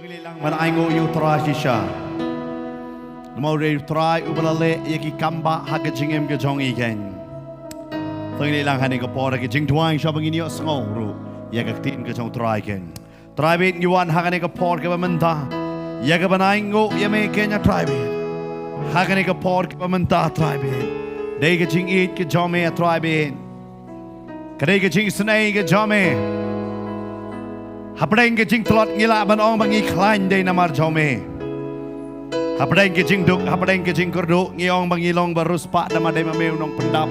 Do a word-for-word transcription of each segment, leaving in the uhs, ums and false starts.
Ngi leit lang ban ainguh ïa u Trai shisha. Namar u dei u Trai uba la leh ïa ki kam ba ha ka jingim ka jong ngi keiñ. To ngi leit lang ha kane ka por ha ka jingduwai sha ba ngin ïohsngew ruh ïa ka ktien ka jong u Trai keiñ. Trai bad ngi wan ha kane ka por kaba mynta ïa ka ban ainguh ïa me keiñ a Trai bad. Ha kane ka por kaba mynta Trai bad. Dei ka jingïeit ka jong me a Trai bad. Ka dei ka jingisynei ka jong me. Hapdeng ka jingtlot ngi lah ban ong ba ngi khlaiñ dei namar jong me. Hapdeng ka jingduk, hapdeng ka jingkyrduh ngi ong ba ngi long ba riewspah namar dei ma me u nongpyndap.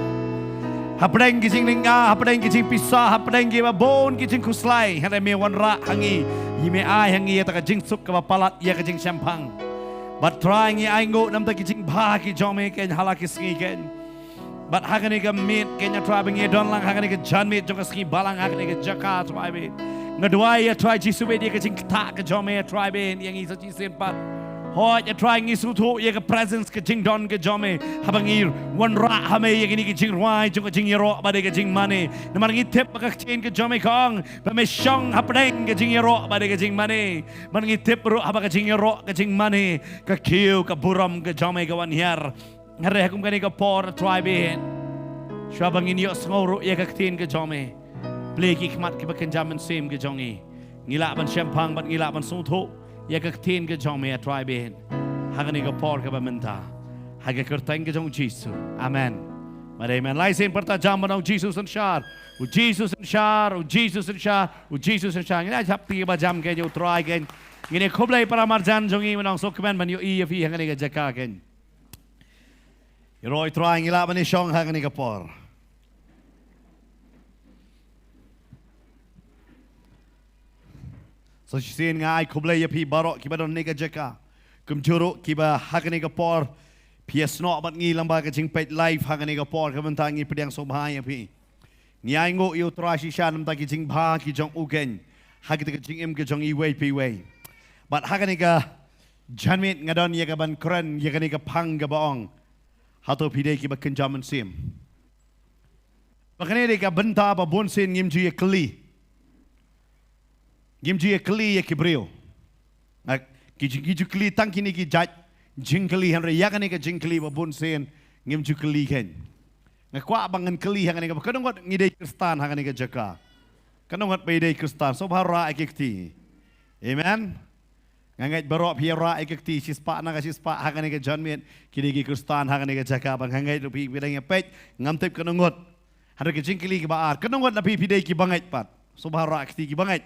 Hapdeng ka jinglyngngoh, hapdeng ka jingpisa, hapdeng kiba bun ki jingkhuslai, hynrei me wanrah ha ngi, ïa me ai ha ngi ïa ta ka jingsuk kaba palat ïa ka jingshemphang. Bad Trai ngi ainguh namar ki jingbha ki jong me keiñ ha la ki sngi keiñ. Bad ha kane ka miet keiñ a Trai ba ngi don lang ha kane ka janmiet jong ka sngi balang ha kane ka jaka Trai bad. Nga duwai a Trai Jisu bad ïa ka jingktah ka jong me a Trai bad ïa ngi sa shisien pat. Hooid a Trai ngi sngewthuh ïa ka presence ka jingdon ka jong me. Haba ngi wanrah ha me ïa kine ki jingrwai jong ka jingïaroh bad ïa ka jingmane. Namar ngi tip ba ka ktien ka jong me ka ong ba me shong hapdeng ka jingïaroh bad ïa ka jingmane. Bad ngi tip ruh haba ka jingïaroh ka jingmane ka kiew ka burom ka jong me ka wan hiar. Hynrei ha kum kane ka por a Trai bad. Shuwa ba ngin ïohsngew ruh ïa ka ktien ka jong me. Plie ki khmat kiba kynja mynsiem ka jong ngi. Ngi lah ban shemphang bad ngi lah ban sngewthuh ïa ka ktien ka jong me a Trai bad. Ha kane ka por kaba mynta. Ha ka kyrteng ka jong u Jisu. Amen. Bad amen. Lai sien pyrta jam ban ong u Jisu synshar. U Jisu synshar, u Jisu synshar, u Jisu synshar. Ngin ïa shapti ba jam keiñ ïa u Trai keiñ. Ngin ïa khublei para marjan jong ngi ban ong sngewkmen ban ïohi ïa phi ha kane ka jaka keiñ. Ïaroh ïa u Trai ngi lah ban ïashong ha kane ka por. Sa shisien nga ai khublei ïa phi baroh kiba don ha kane ka jaka. Kumjuh ruh kiba ha kane ka por phi ïasnoh bad ngi lyngba ka jingpeit live ha kane ka por kaba mynta ngi pdiang sngewbha ïa phi. Ngi ainguh ïa u Trai shisha namar ki jingbha ki jong u keiñ. Ha kita ki jingim ki jong iwei pa iwei. Bad ha kane ka janmiet nga don ïa ka ban kren ïa kane ka phang kaba ong. Hato phi dei kiba kynja mynsiem. Ba kane dei ka bynta ba bun sien ngim ju ïa kylli. Ngim ju ïa kylli ïa ki briew. Nga ki ju, ki ju kylli tang kine ki jait jingkylli hynrei ïa kane ka jingkylli ba bun sien ngim ju kylli keiñ. Nga kwah ba ngan kylli ha kane ka, ka don ngut ngi dei Khristan ha kane ka jaka. Ka don ngut ba dei Khristan sngewbha rah ïa ki kti. Amen. Nga ngeit baroh phi rah ïa ki kti shispah na ka shispah ha kane ka janmiet. Ki dei ki Khristan ha kane ka jaka ba nga ngeit ruh phi phi dang ïa peit ngam tip ka don ngut. Hynrei ka jingkylli kaba ar ka don ngut na phi phi dei ki bangeit pat. Sngewbha rah ïa ki kti ki bangeit.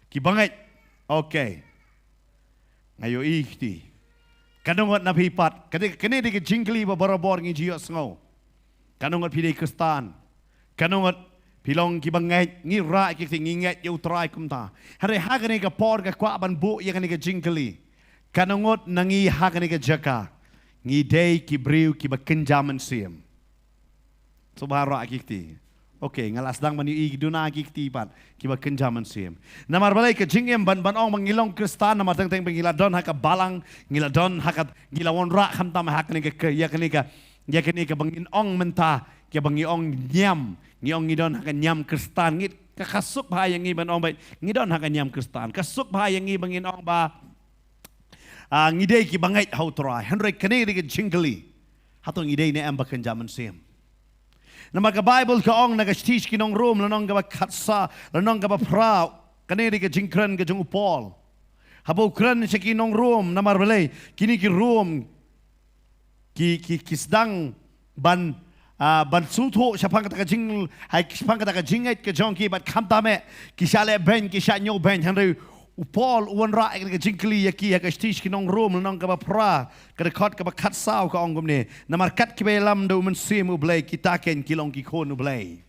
Ki bangeit. Okay. Nga ïohi kti. Ka don ngut na phi pat. Kane, kane dei ka jingkylli ba barabor ngi ju ïohsngew. Ka don ngut phi dei Khristan. Ka don ngut phi long ki bangeit ngi rah ïa ki kti ngi ngeit ïa u Trai kumta. Hynrei ha kane ka por nga kwah ban buh ïa kane ka jingkylli. Ka don ngut na ngi ha kane ka jaka. Ngi dei ki briew kiba kynja mynsiem. Sngewbha rah ïa ki kti. Okay, nga la sdang ban ïohi ki duna ki kti pat kiba kynja mynsiem. Namar balei ka jingim ban ban ong ba ngi long Khristan namar teng teng ba ngi la don ha ka balang, ngi la don ha ka, ngi la wanrah khamtam ha kane ka, ka ïa kane ka, ïa kane kaba ngin ong mynta, kaba ngi ong niam, ngi ong ngi don ha ka niam Khristan, ngi ka, ka suk bha ïa ngi ban ong ba ngi don ha ka niam Khristan, ka suk bha ïa ngi ba ngin ong ba Ah, ngi dei ki bangeit ha u Trai. Hynrei kane dei ka jingkylli. Hato ngi dei ne em ba kynja mynsiem. Namar ka Baibl ka ong na ka shithi sha ki nong Rom, lynnong kaba khatsaw, lynnong kaba phra. Kane dei ka jingkren ka jong u Paul. Haba u kren sha ki nong Rom, namar balei, kine ki Rom, ki, ki, ki sdang ban, ah, ban sngewthuh shaphang kata ka jing, hai, shaphang kata ka jingngeit ka jong ki bad khamtam eh, ki shah leh beiñ, ki shah ñiew beiñ, hynrei u Paul u wanrah ïa ka jingkylli ïa ki ha ka shithi sha ki nong Rom, lynnong kaba phra, ka dkhot kaba khatsaw ka ong kumne, namar kat kiba ïalam da u Mynsiem u Blei, kita keiñ ki long ki khun u Blei.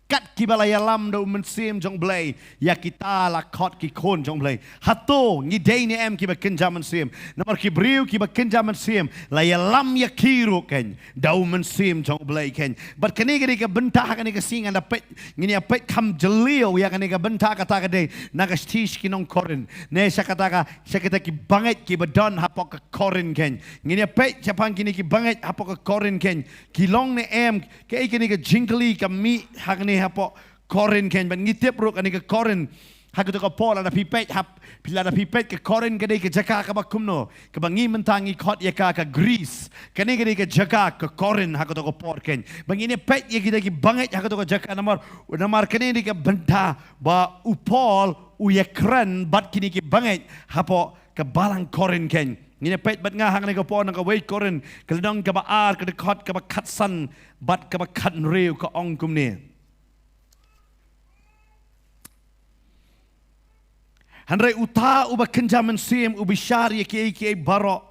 Kat kiba la ïalam da u Mynsiem jong u Blei, ïa kita la khot ki khun jong u Blei. Hato ngi dei ne em kiba kynja mynsiem. Namar ki briew kiba kynja mynsiem la ïalam ïa ki ruh keiñ da u Mynsiem jong u Blei keiñ. Bad kane ka dei ka bynta ha kane ka sngi ngan da peit, ngin ïa peit kham jylliew ïa kane ka bynta kata ka dei na ka shithi sha ki nong Korinth. Ne sha kata ka, sha kita ki bangeit kiba don hapoh ka Korinth keiñ. Ngin ïa peit shaphang kine ki bangeit hapoh ka Korinth keiñ. Ki long ne em, kaei kane ka jingkylli ka mih hangne hapoh Korinth keiñ, bad ngi tip ruh kane ka Korinth Ha kato ka por lada phi peit, hap, lada phi peit ka Korinth ka dei ka jaka kaba kumno, kaba ngi mynta ngi khot ïa ka ka Greece. Kane ka dei ka jaka ka Korinth ha kato ka por keiñ. Ba ngin ïa peit ïa kita ki bangeit ha kato ka jaka namar, namar kane dei ka bynta ba u Paul u ïakren bad kine ki bangeit hapoh ka balang Korinth keiñ. Ngin ïa peit bad nga ha kane ka por na kawei Korinth ka lynnong kaba ar ka dkhot kaba khatsan bad kaba khathynriew ka ong kumne. Hynrei uta uba kynja mynsiem u bishar ïa kiei kiei baroh.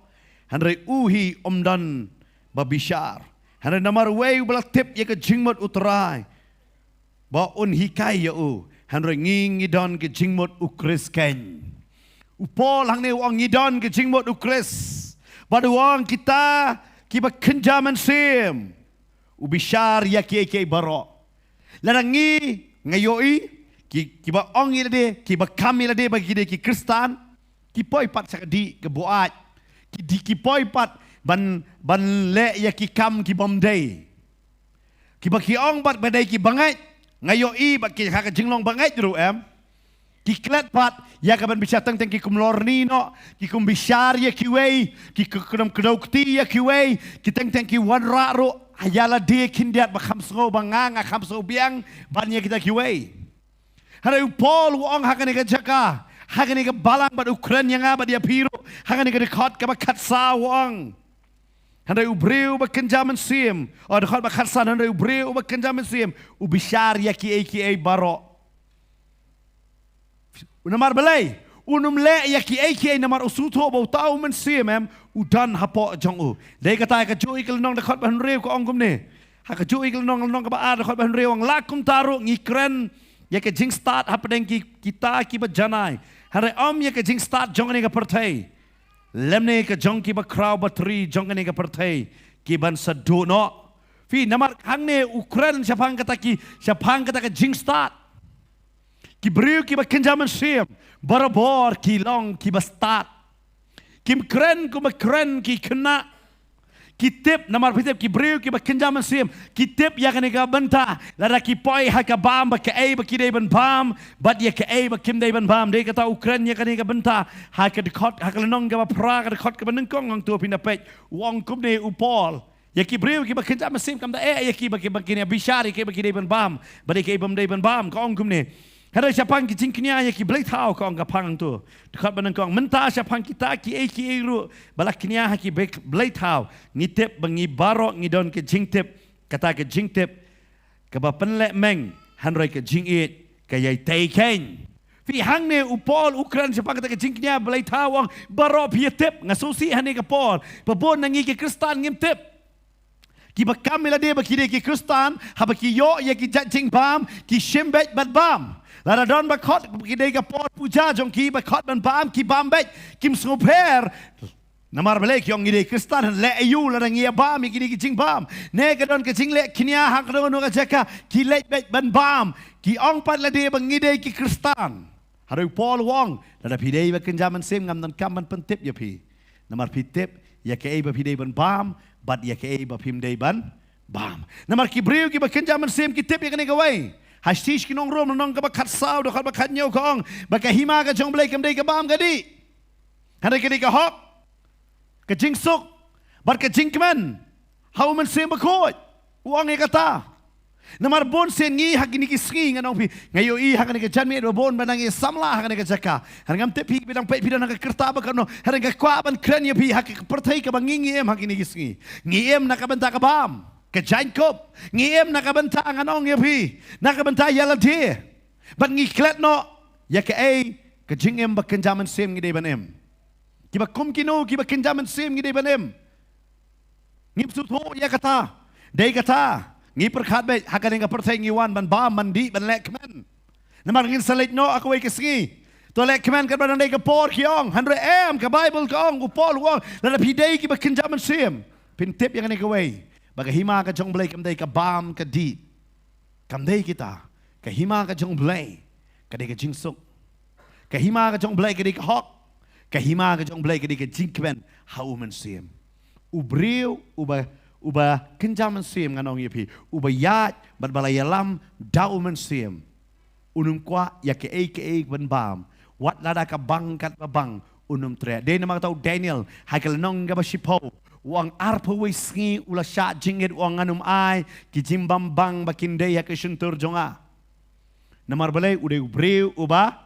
Hynrei u hi um don ba bishar. Hynrei namar uwei uba la tip ïa ka jingmut u Trai ba un hikai ïa u. Hynrei ngi ngi don ka jingmut u Khrist keiñ. U Paul hangne u ong ngi don ka jingmut u Khrist. Bad u ong kita kiba kynja mynsiem u bishar ïa kiei kiei baroh. Lada ngi, nga ïohi, ki, kiba ong ïa lade, kiba kam ïa lade ba ki dei ki Khristan, ki poi pat sha ka dih ka buaid. Ki dih, ki poi pat ban, ban leh ïa ki kam kibym dei. Kiba ki ong pat ba dei ki bangeit, nga ïohi ba ki ha ka jinglong bangeit ruh em. Ki klet pat ïa kaban bishar teng teng ki kum lorni noh, ki kum bishar ïa kiwei, ki ku-, kdom kdew kti ïa kiwei, ki teng teng ki wanrah ruh ïa lade khyndiat ba kham sngew ba nga, nga kham sngew biang ban ïa kita kiwei. Hynrei u Paul u ong ha kane ka jaka, ha kane ka balang bad u kren ïa nga bad ïa phi ruh ha kane ka dkhot kaba khatsaw u ong. Hynrei u briew ba kynja mynsiem, oh, dkhot ba khatsan, hynrei u briew ba kynja mynsiem u bishar ïa kiei kiei baroh. Namar balei? Un ym leh ïa kiei kiei namar u sngewthuh ba uta u mynsiem em u don hapoh jong u. Dei kata ha kajuh ka lynnong dkhot ba hynriew ka ong kumne. Ha kajuh ka lynnong, lynnong kaba ar dkhot ba hynriew ong la kumta ruh ngi kren ïa ka jingstad hapdeng ki, kita kiba janai. Hynrei ym ïa ka jingstad jong kane ka pyrthei. Lymne ka jong kiba khraw batri jong kane ka pyrthei kiban sa duh noh. Phi namar hangne u kren shaphang kata ki, shaphang kata ka jingstad. Ki briew kiba kynja mynsiem barabor ki long kiba stad. Kim kren kumba kren ki khynnah. Ki tip namar phi tip ki briew kiba kynja mynsiem ki tip ïa kane ka bynta. Lada ki poi ha ka bam ba kaei ba ki dei ban bam bad ïa kaei ba kim dei ban bam. Dei kata u kren ïa kane ka bynta ha ka dkhot, ha ka lynnong kaba phra ka dkhot kaba nyngkong, hangto phin da peit u ong kumne u Paul. Ïa ki briew kiba kynja mynsiem kam da eh ïa ki ba ki, ba kin ïa bishar ïa ki ba ki dei ban bam bad ïa ki bym dei ban bam, ka ong kumne. Hynrei shaphang ki jingkñia ïa ki blei thaw, ka ong ka phang hangto. Dkhot ba nyngkong, mynta shaphang kita kiei kiei ruh ba la kñia ha ki blei, blei thaw, ngi tip ba ngi baroh ngi don ka jingtip, kata ka jingtip kaba pynlehmeng, hynrei ka jingïeit ka ïai tei keiñ. Phi, hangne u Paul u kren shaphang kata ka jingkñia blei thaw, u ong baroh phi ïa tip, nga sngewsih hangne ka por ba bun na ngi ki Khristan ngim tip. Kiba kam ïa lade ba ki dei ki Khristan, haba ki ïoh ïa ki jait jingbam ki shim beit bad bam. Lada don ba khot, ki dei ka por puja jong ki ba khot ban bam, ki bam beit, kim sngewpher. Namar balei? Ki ong ngi dei Khristan, leh aïu lada ngi ïa bam ïa kine ki jingbam? Ne ka don ka jingleh kñia ha kano kano ka jaka, ki leit beit ban bam. Ki ong pat lade ba ngi dei ki Khristan. Hynrei u Paul u ong, lada phi dei ba kynja mynsiem ngam donkam ban pyntip ïa phi. Namar phi tip ïa kaei ba phi dei ban bam bad ïa kaei ba phim dei ban bam. Namar ki briew kiba kynja mynsiem ki tip ïa kane kawei. Ha shithi sha ki nong Rom, lynnong kaba khatsaw, dkhot ba khathynñiew, ka ong ba ka hima ka jong U Blei kam dei ka bam ka dih. Hynrei ka dei ka hok, ka jingsuk bad ka jingkmen ha U Mynsiem Bakhuid. U ong ïa kata. Namar bun sien ngi ha kine ki sngi, ngan ong phi, nga ïohi ha kane ka janmiet ba bun ba nang ïa samla ha kane ka jaka. Hynrei ngam tip phi ba dang peit phi don ha ka rta ba kano, hynrei nga kwah ban kren ïa phi ha ka pyrthei kaba ngi, ngi im ha kine ki sngi. Ngi im na ka bynta ka bam, ka jaiñkup. Ngi im na ka bynta, ngan ong ïa phi, na ka bynta ïa lade. Bad ngi klet noh ïa kaei, ka jingim ba kynja mynsiem ngi dei ban im. Kiba kum kino kiba kynja mynsiem ngi dei ban im. Ngim sngewthuh ïa kata. Dei kata, ngi pyrkhat beit ha kane ka pyrthei ngi wan ban bam, ban dih, ban leh kmen. Namar ngin sa leit noh ha kawei ka sngi. To leh kmen katba dang dei ka por, ki ong. Hynrei em, ka Baibl ka ong, u Paul u ong, lada phi dei kiba kynja mynsiem, phin tip ïa kane kawei, ba ka hima ka jong U Blei kam dei ka bam ka dih. Kam dei kita. Ka hima ka jong U Blei ka dei ka jingsuk. Ka hima ka jong U Blei ka dei ka hok. Ka hima ka jong U Blei ka dei ka jingkmen ha U Mynsiem. U briew uba, uba kynja mynsiem, ngan ong ïa phi, uba ïaid bad ba la ïalam da U Mynsiem, Un ym kwah ïa kaei kaei ban bam. Wat lada ka bang katba bang, un ym treh. Dei namar kata u Daniel, ha ka lynnong kaba shiphew, u ong arphew wei sngi u la shah jingit, u ong ngan ym ai ki jingbam bang ba kin dei ha ka shyntur jong nga. Namar balei? U dei u briew uba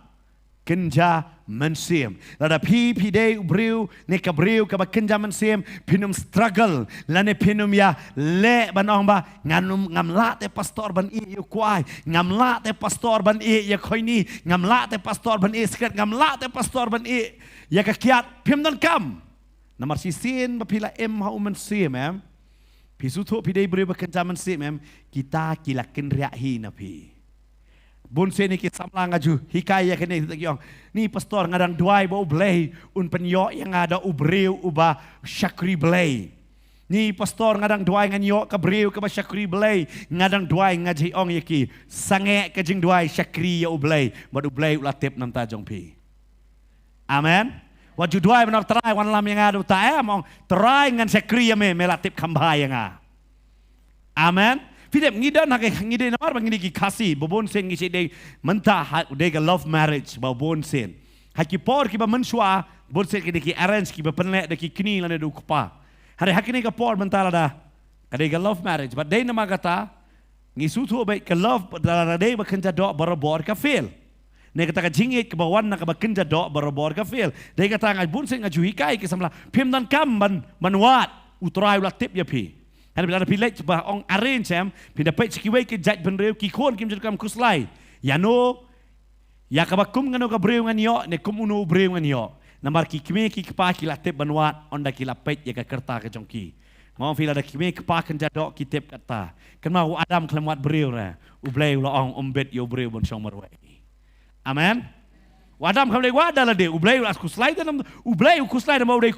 kynja mynsiem. Lada phi, phi dei u briew ne ka briew kaba kynja mynsiem, phin ym struggle lane phin ym ïa leh ban ong ba ngan ym, ngam lah te pastor ban ïeh ïa u kwai, ngam lah te pastor ban ïeh ïa khoini, ngam lah te pastor ban ïeh sikret, ngam lah te pastor ban ïeh ïa ka kiad. Phim donkam. Namar shisien ba phi la im ha u Mynsiem, em, phi sngewthuh phi dei briew ba kynja mynsiem, em, kita ki la kynriah hi na phi. Bun sien ki samla nga ju hikai ïa kane, ki ong, ni pastor, nga dang duwai ba U Blei un pynïoh ïa nga da u briew uba shakri Blei. Ni pastor, nga dang duwai ngan ïoh ka briew kaba shakri Blei. Nga dang duwai, nga ju ong ïa ki, sangeh ka jingduwai, shakri ïa U Blei, bad U Blei u la tip na ka bynta jong phi. Amen. Wat ju duwai ban ong, Trai, wanlam ïa nga da uta, em, ong, Trai, ngan shakri ïa me, me la tip kham bha ïa nga. Amen. Phi dep, ngi don ha ka, ngi dei namar ba ngi dei ki Khasi, ba bun sien ngi shu dei mynta ha, dei ka love marriage, ba bun sien. Ha ki por kiba mynshuwa, bun sien ki dei ki arrange, kiba pynleh da ki kmie lane da u kpa. Hynrei ha kane ka por mynta lada ka dei ka love marriage, bad dei namar kata, ngi sngewthuh ba ka love, lada dei ba kynja doh barabor, ka fail. Ne kata ka jingïeit kaba wan na kaba kynja doh barabor, ka fail. Dei kata nga bun sien nga ju hikai ki samla, phim donkam ban, ban wad, U Trai u la tip ïa phi. Hynrei lada phi leit ba ong arrange, em, phi da peit sha kiwei ki jaitbynriew, ki khun kim ju donkam khuslai ïano, ïa kaba kum kano ka briew ngan ïoh, ne kum uno u briew ngan ïoh. Namar ki kmie ki kpa ki la tip ban wad, ynda ki la peit ïa ka rta ka jong ki. Nga ong phi, lada kmie kpa kynja doh ki tip kata, kynmaw, u Adam khlem wad briew re, U Blei u la ong, ym bit ïa u briew ban shong marwei. Amen. U Adam kam dei wad da lade, U Blei u la khuslai da nam, U Blei u khuslai da ma u dei,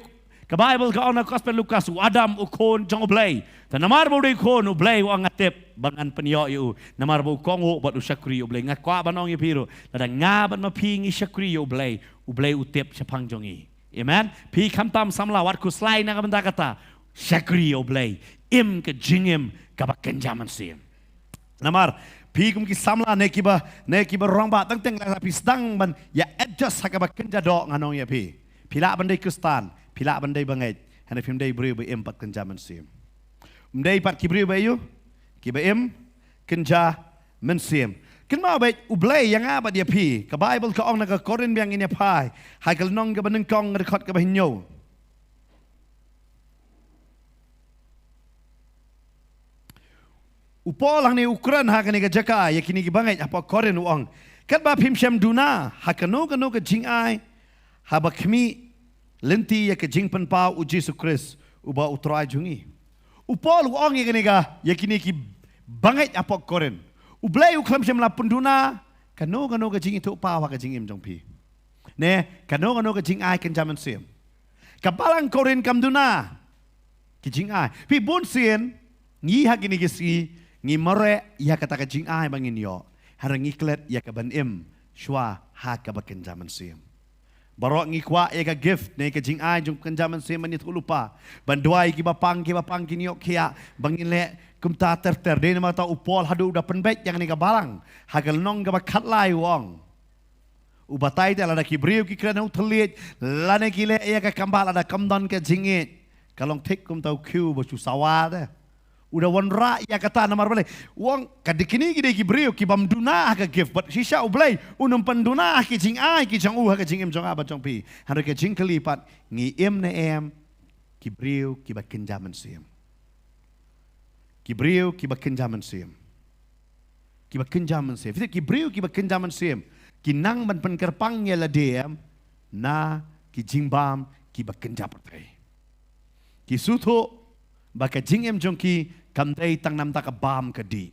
ka Baibl ka ong na Gospel Lukas, u Adam u khun jong U Blei. Te namar ba u dei khun, U Blei u ong nga tip ba ngan pynïoh ïa u, namar ba u kohnguh bad u shakri ïa U Blei. Nga kwah ban ong ïa phi ruh, lada nga bad ma phi ngi shakri ïa U Blei, U Blei u tip shaphang jong ngi. Amen. Phi khamtam samla, wat khuslai na ka bynta kata. Shakri ïa U Blei, im ka jingim kaba kynja mynsiem. Namar phi kum ki samla ne kiba, ne kiba rangbah, teng teng lada phi sdang ban ïa adjust ha kaba kynja doh, ngan ong ïa phi, phi lah ban dei Khristan, phi lah ban dei bangeit, hynrei phim dei briew ba im pat kynja mynsiem. Ym dei pat ki briew ba ïoh, kiba im kynja mynsiem. Kynmaw beit, U Blei ïa nga bad ïa phi, ka Baibl ka ong na ka Korinth ba ngin ïa phai, ha ka lynnong kaba nyngkong, dkhot kaba hynñiew. U Paul hangne u kren ha kane ka jaka ïa kine ki bangeit hapoh Korinth, u ong, katba phim shym duna ha kano kano ka jingai, haba khmih lynti ïa ka jingpynpaw U Jisu Khrist uba U Trai jong ngi. U Paul u ong ïa kane ka, ïa kine ki bangeit hapoh Korinth, U Blei u khlem shym la pynduna kano kano ka jingithuhpaw ha ka jingim jong phi, ne kano kano ka jingai kynja mynsiem. Ka balang Korinth kam duna ki jingai. Phi, bun sien ngi ha kine ki sngi ngi mareh ïa kata ka jingai ba ngin ïoh, hynrei ngi klet ïa ka ban im shuwa ha kaba kynja mynsiem. Baroh ngi kwah ïa ka gift ne ka jingai jong kynja mynsiem ban ïathuh lypa, ban duwai kiba pang, kiba pang kin ïoh khiah, ba ngin leh kumta ter ter. Dei namar kata u Paul haduh u da pynbeit ïa kane ka balang, ha ka lynnong kaba khatlai u ong, u batai te lada ki briew ki kren ha u thylliej, lane ki leh ïa ka kambah lada kam don ka jingïeit, ka long thik kumta u khiew ba shu sawa te. U da wanrah ïa kata namar balei? U ong ka dei, kine ki dei ki briew ki bym duna ha ka gift, bad shisha U Blei un ym pynduna ha ki jingai ki jong u ha ka jingim jong nga bad jong phi. Hynrei ka jingkylli pat, ngi im ne em ki briew kiba kynja mynsiem? Ki briew kiba kynja mynsiem. Kiba kynja mynsiem. Phi tip, ki briew kiba kynja mynsiem ki nang ban pynkyrpang ïa lade, em, na ki jingbam kiba kynja pyrthei. Ki sngewthuh ba ka jingim jong ki kam dei tang namar ka bam ka dih.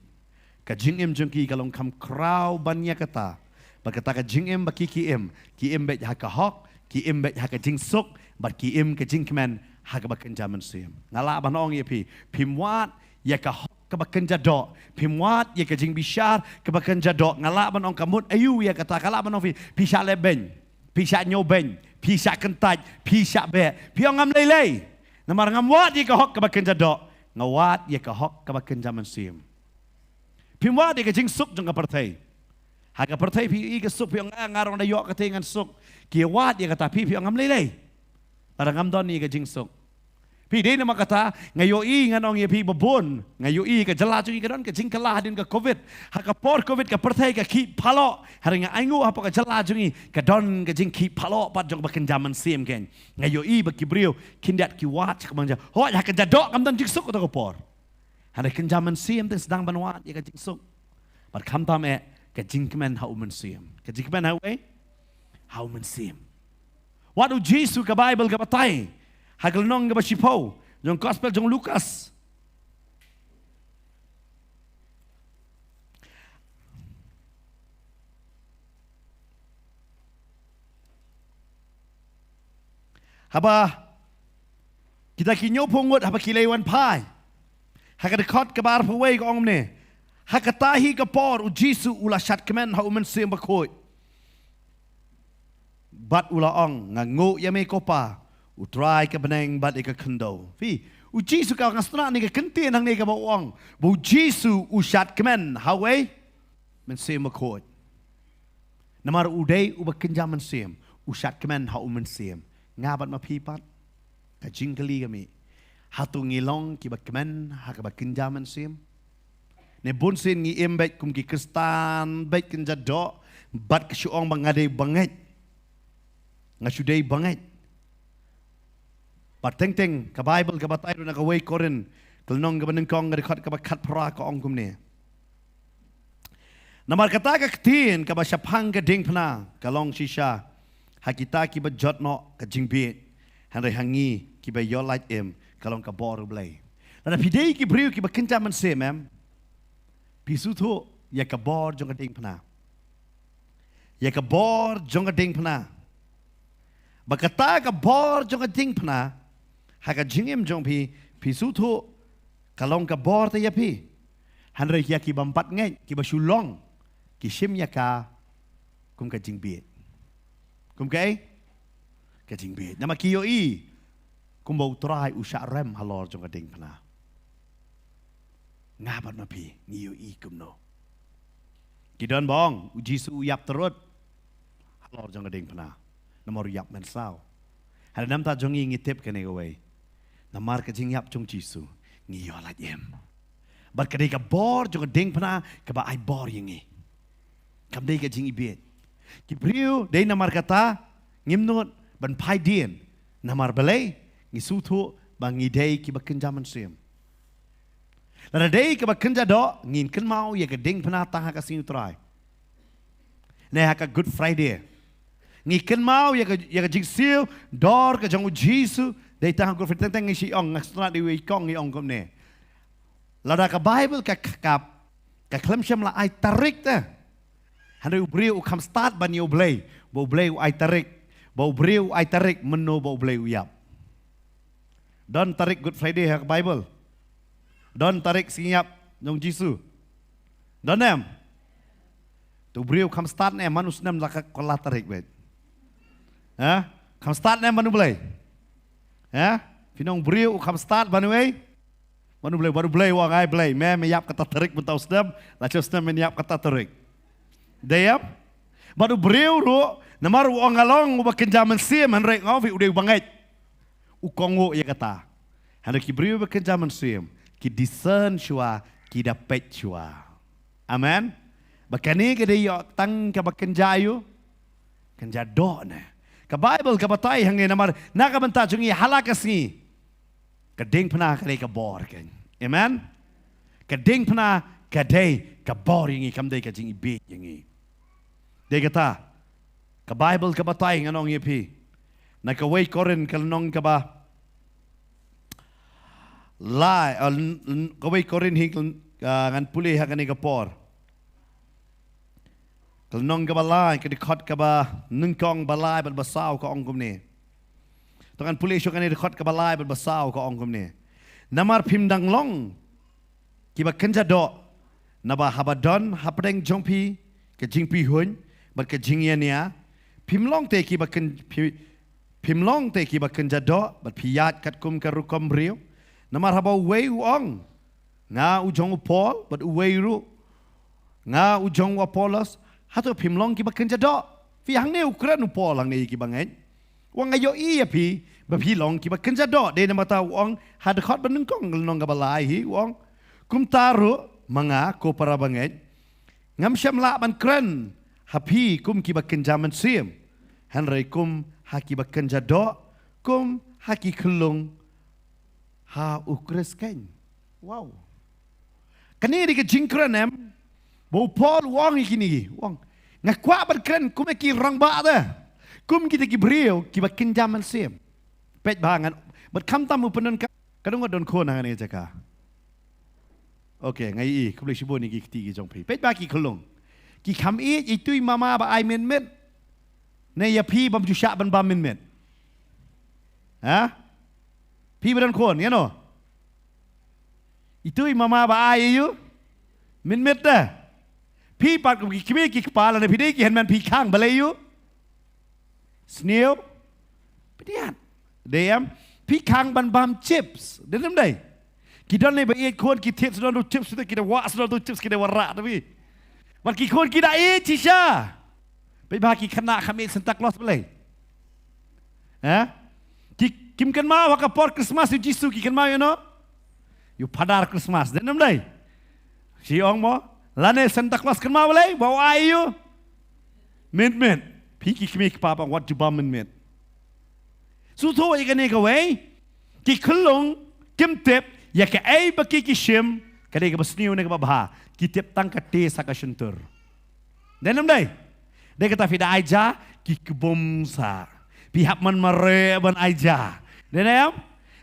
Ka jingim jong ki ka long kham khraw ban ïa kata. Ba kata ka jingim ba ki, ki im, ki im beit ha ka hok, ki im beit ha ka jingsuk, bad ki im ka jingkmen ha kaba kynja mynsiem. Nga lah ban ong ïa phi, phim wad ïa ka hok kaba kynja doh, phim wad ïa ka jingbishar kaba kynja doh. Nga lah ban ong ka mut aïu ïa kata, ka lah ban ong phi, phi shah leh beiñ, phi shah ñiew beiñ, phi shah kyntait, phi shah beh. Phi ong ngam lei lei, namar ngam wad ïa ka hok kaba kynja doh, nga wad ïa ka hok kaba kynja mynsiem. Phim wad ïa ka jingsuk jong ka pyrthei. Ha ka pyrthei phi ïohi ka suk, phi ong, "Ah, nga ruh nga da ïoh kata ngan suk." Ki wad ïa kata, phi, phi ong, "Ngam lei lei. Lada ngam don ïa ka jingsuk." Phi, dei namar kata nga ïohi, ngan ong ïa phi, ba bun nga ïohi ka jylla jong ngi ka don ka jingkylla hadien ka covid. Ha ka por covid ka pyrthei ka khih phaloh. Hynrei nga ainguh hapoh ka jylla jong ngi ka don ka jingkhih phaloh pat jong ba kynja mynsiem kein. Nga ïohi ba ki briew khyndiat ki wad sha ka bynta, hooid, ha ka kynja doh kam don jingsuk kato ka por. Hynrei kynja mynsiem te sdang ban wad ïa ka jingsuk. Bad khamtam eh, ka jingkmen ha u mynsiem. Ka jingkmen ha uei? Ha u mynsiem. Wat u Jisu, ka Baibl ka batai ha ka lynnong kaba shiphew jong gospel jong Lukas, haba kita ki hynñiewphew ngut haba ki la wan phai, ha ka dkhot kaba arphew wei ka ong kumne: Ha kata hi ka por u Jisu u la shad kmen ha u Mynsiem Bakhuid, bad u la ong, "Nga nguh ïa me ko Pa, u Trai ka bneng bad ïa ka khyndew." Phi, u Jisu ka, nga sngewtynnat ne ka kyntien hangne kaba u ong ba u Jisu u shad kmen ha uei? Mynsiem Bakhuid. Namar u dei uba kynja mynsiem, u shad kmen ha u mynsiem. Nga bad ma phi pat, ka jingkylli ka mih, hato ngi long kiba kmen ha kaba kynja mynsiem? Ne bunsien ngi im beit kum ki Khristan beit kynja doh, bad ka shu ong ba nga dei bangeit. Nga shu dei bangeit. Bad teng teng ka Baibl ka batai ruh na kawei Korinth, ka lynnong kaba nyngkong, ka dkhot kaba khatphra, ka ong kumne: Namar kata ka ktien kaba shaphang ka diengphna ka long shisha ha kita kiba jot noh ka jingbieit, hynrei ha ngi kiba ïoh lait im ka long ka bor U Blei. Lada phi dei ki briew kiba kynja mynsiem, em, phi sngewthuh ïa ka bor jong ka diengphna. Ïa ka bor jong ka diengphna. Ba kata ka bor jong ka diengphna ha ka jingim jong phi, phi sngewthuh ka long ka bor te ïa phi. Hynrei ïa ki bym pat ngeit, kiba shu long, ki shim ïa ka kum ka jingbieit. Kum kaei? Ka jingbieit. Namar ki ïohi kumba U Trai u shah rem halor jong ka diengphna. Nga bad ma phi ngi ïohi kumno? Ki don ba ong u Jisu u ïap tyrut halor jong ka diengphna, namar u ïap mynsaw. Hynrei namar jong ngi, ngi tip kane kawei: namar ka jingïap jong u Jisu ngi ïoh lait im. Bad ka dei ka bor jong ka diengphna kaba ai bor ïa ngi. Kam dei ka jingibieit. Ki briew dei namar kata ngim nud ban phai dien. Namar balei? Ngi sngewthuh ba ngi dei kiba kynja mynsiem. Lada dei kiba kynja doh, ngin kynmaw ïa ka diengphna tang ha ka sngi U Trai. Ne ha ka Good Friday ngi kynmaw ïa ka, ïa ka jingsiew dor ka jong u Jisu. Dei tang ha Good Friday, teng teng ngi shu ong, nga sngewtynnat dei wei kong ngi ong kumne: Lada ka Baibl ka, ka, ka khlem shym la ai tarik te, hynrei u briew u kham stad ban ïa U Blei ba U Blei u ai tarik, ba u briew u ai tarik mynno ba U Blei u ïap. Don tarik Good Friday ha ka Baibl? Don tarik sngi ïap jong u Jisu? Don em? Te u briew u kham stad ne em ban u snem la ka kylla tarik beit? Ha? Kham stad ne em ban U Blei? Ha? Phi nong briew u kham stad ban uei? Ban U Blei, ban U Blei u ong, "Ai Blei, me, me ïap kata tarik mynta u snem, la shu snem men ïap kata tarik." Dei em? Bad u briew ruh, namar u ong nga long uba kynja mynsiem, hynrei nga ong phi u dei u bangeit. U kohnguh ïa kata. Hynrei ki briew ba kynja mynsiem ki discern shuwa, ki da peit shuwa. Amen. Ba kane ka dei ïoh tang kaba kynja ïoh, kynja doh ne. Ka Baibl ka batai hangne namar na ka bynta jong ngi ha la ka sngi, ka diengphna ka dei ka bor kein. Amen. Ka diengphna ka dei ka bor ïa ngi, kam dei ka jingibieit ïa ngi. Dei kata ka Baibl ka batai, ngan ong ïa phi na kawei Korinth ka lynnong kaba lai, uh, n-, n-, kawei Korinth hi, uh, ngan pule ha kane ka por. Ka lynnong kaba lai, ka dkhot kaba nyngkong, ba lai bad ba saw ka ong kumne. To ngan pule shuh kane, dkhot kaba lai bad ba saw ka ong kumne: Namar phim dang long kiba kynja doh, naba haba don hapdeng jong phi ka jingpihuiñ bad ka jingïania, phim long te kiba kyn-, phi, phim long te kiba kynja doh bad phi ïaid katkum ka rukom briew. Namar haba uwei u ong, "Nga u jong u Paul," bad uwei ruh, "Nga u jong u Apollos," Hato phim long kiba kynja doh? Phi, hangne u kren u Paul hangne ïa kiba ngeit. U ong nga ïohi ïa phi ba phi long kiba kynja doh. Dei namar kata u ong ha dkhot ba nyngkong lynnong kaba lai hi u ong, kumta ruh ma nga ko para bangeit, ngam shym lah ban kren ha phi kum kiba kynja mynsiem, hynrei kum ha kiba kynja doh, kum ha ki khyllung ha u Khrist keiñ. Wow. Kane dei ka jingkren em ba u Paul u ong ïa kine ki, u ong, nga kwah ban kren kum ïa ki rangbah te, kum kita ki briew kiba kynja mynsiem. Peit bha ngan, bad khamtam u pyndonkam, ka dang don khun hangne jaka. Okay, nga ïohi, khublei shibun ïa ki kti ki jong phi. Peit bha ki khyllung. Ki kham ïeit ïa itu i mama ba ai mynmiet ne ïa phi bym ju shah ban bam mynmiet? Ha? Phi ba don khun, ïa no? Itu i mama ba ai ïa u mynmiet te. Phi pat kum ki kmie ki kpa lane phi dei ki hynmen phi khang balei ïa u? Sniew. Pdiat. Dei em? Phi khang ban bam chips. Dei ne ym dei? Ki don ne ba ïeit khun ki thied sdang tu chips tu, ki da wah sdang tu chips, ki da wanrah tu phi. Bad ki khun ki da ïeit shisha. Peit bha ki khynnah kham ïeit Santa Claus balei? Ha? Ki, kim kynmaw ha ka por Christmas ïa u Jisu, ki kynmaw ïa no? Ïa u Father Christmas, dei ne ym dei? Shi ong mo, lane Santa Claus kynmaw balei ba u ai ïa u mynmiet. Phi ki kmie ki kpa, wat ju bam mynmiet. Sngewthuh ïa kane kawei, ki khyllung kim tip ïa kaei ba ki ki shim, ka dei kaba sniew ne kaba bha. Ki tip tang ka taste ha ka shyntur. Dei ne ym dei? Dei kata phi da ai ja, ki kbum sa. Phi hap man mareh ban ai ja. Dei ne em?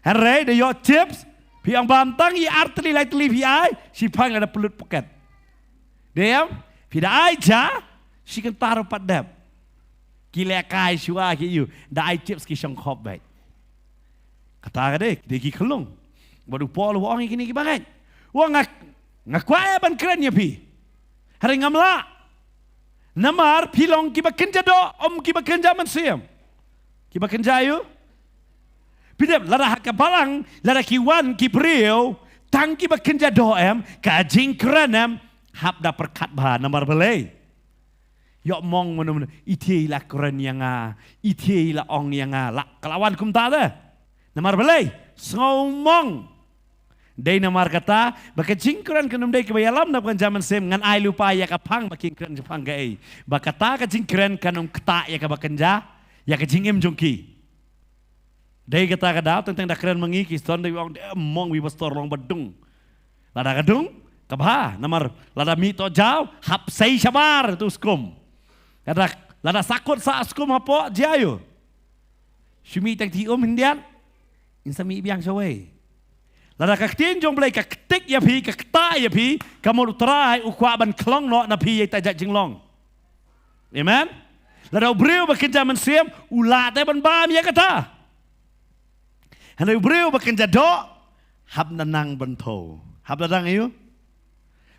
Hynrei da ïoh chips, phi ong bam tang ïa ar tylli lai tylli phi ai, shiphang la da pynlut pocket. Dei em? Phi da ai ja, shi kynta ruh pat dep. Ki lehkai shuwa ki ïa u, da ai chips ki shong khop beit. Kata ka dei, dei ki khyllung. Bad u Paul u ong ïa kine kiba ngeit. U ong nga, nga kwah eh ban kren ïa phi. Hynrei ngam lah. Namar phi long kiba kynja doh, ym kiba kynja mynsiem. Kiba kynja ïa u? Phi tip, lada ha ka balang, lada ki wan ki briew, tang kiba kynja doh em, ka jingkren em, hap da pyrkhat bha namar balei. Ïoh mong mano mano, i thiei la kren ïa nga, i thiei la ong ïa nga, la, ka la wan kumta te. Namar balei, sngew mong. Dei namar kata, ba ka jingkren kan ym dei kaba ïalam na ba kynja mynsiem, ngan ai lypa ïa ka phang ba kin kren shaphang kaei. Ba kata ka jingkren kan ym ktah ïa kaba kynja, ïa ka jingim jong ki. Dei kata ka daw, teng teng da kren ma ngi ki ston, dei ong, dei mong wi pastor long ba dung. Lada ka dung, ka bha, namar lada mih to jaw, hap sei shabar tu skum. Lada, lada sakut sa skum hapoh, jia ïa u. Shu mih tang ti um hyndiat, in sa mih biang shawei. Lada ka ktien jong Blei ka ktik ïa phi, ka ktah ïa phi, ka mut u Trai u kwah ban khlong noh na phi ïa ita jait jinglong. Amen. Lada u briew ba kynja mynsiem, u lah te ban bam ïa kata. Hynrei u briew ba kynja doh, hap na nang ban thew. Hap na dang ïa u.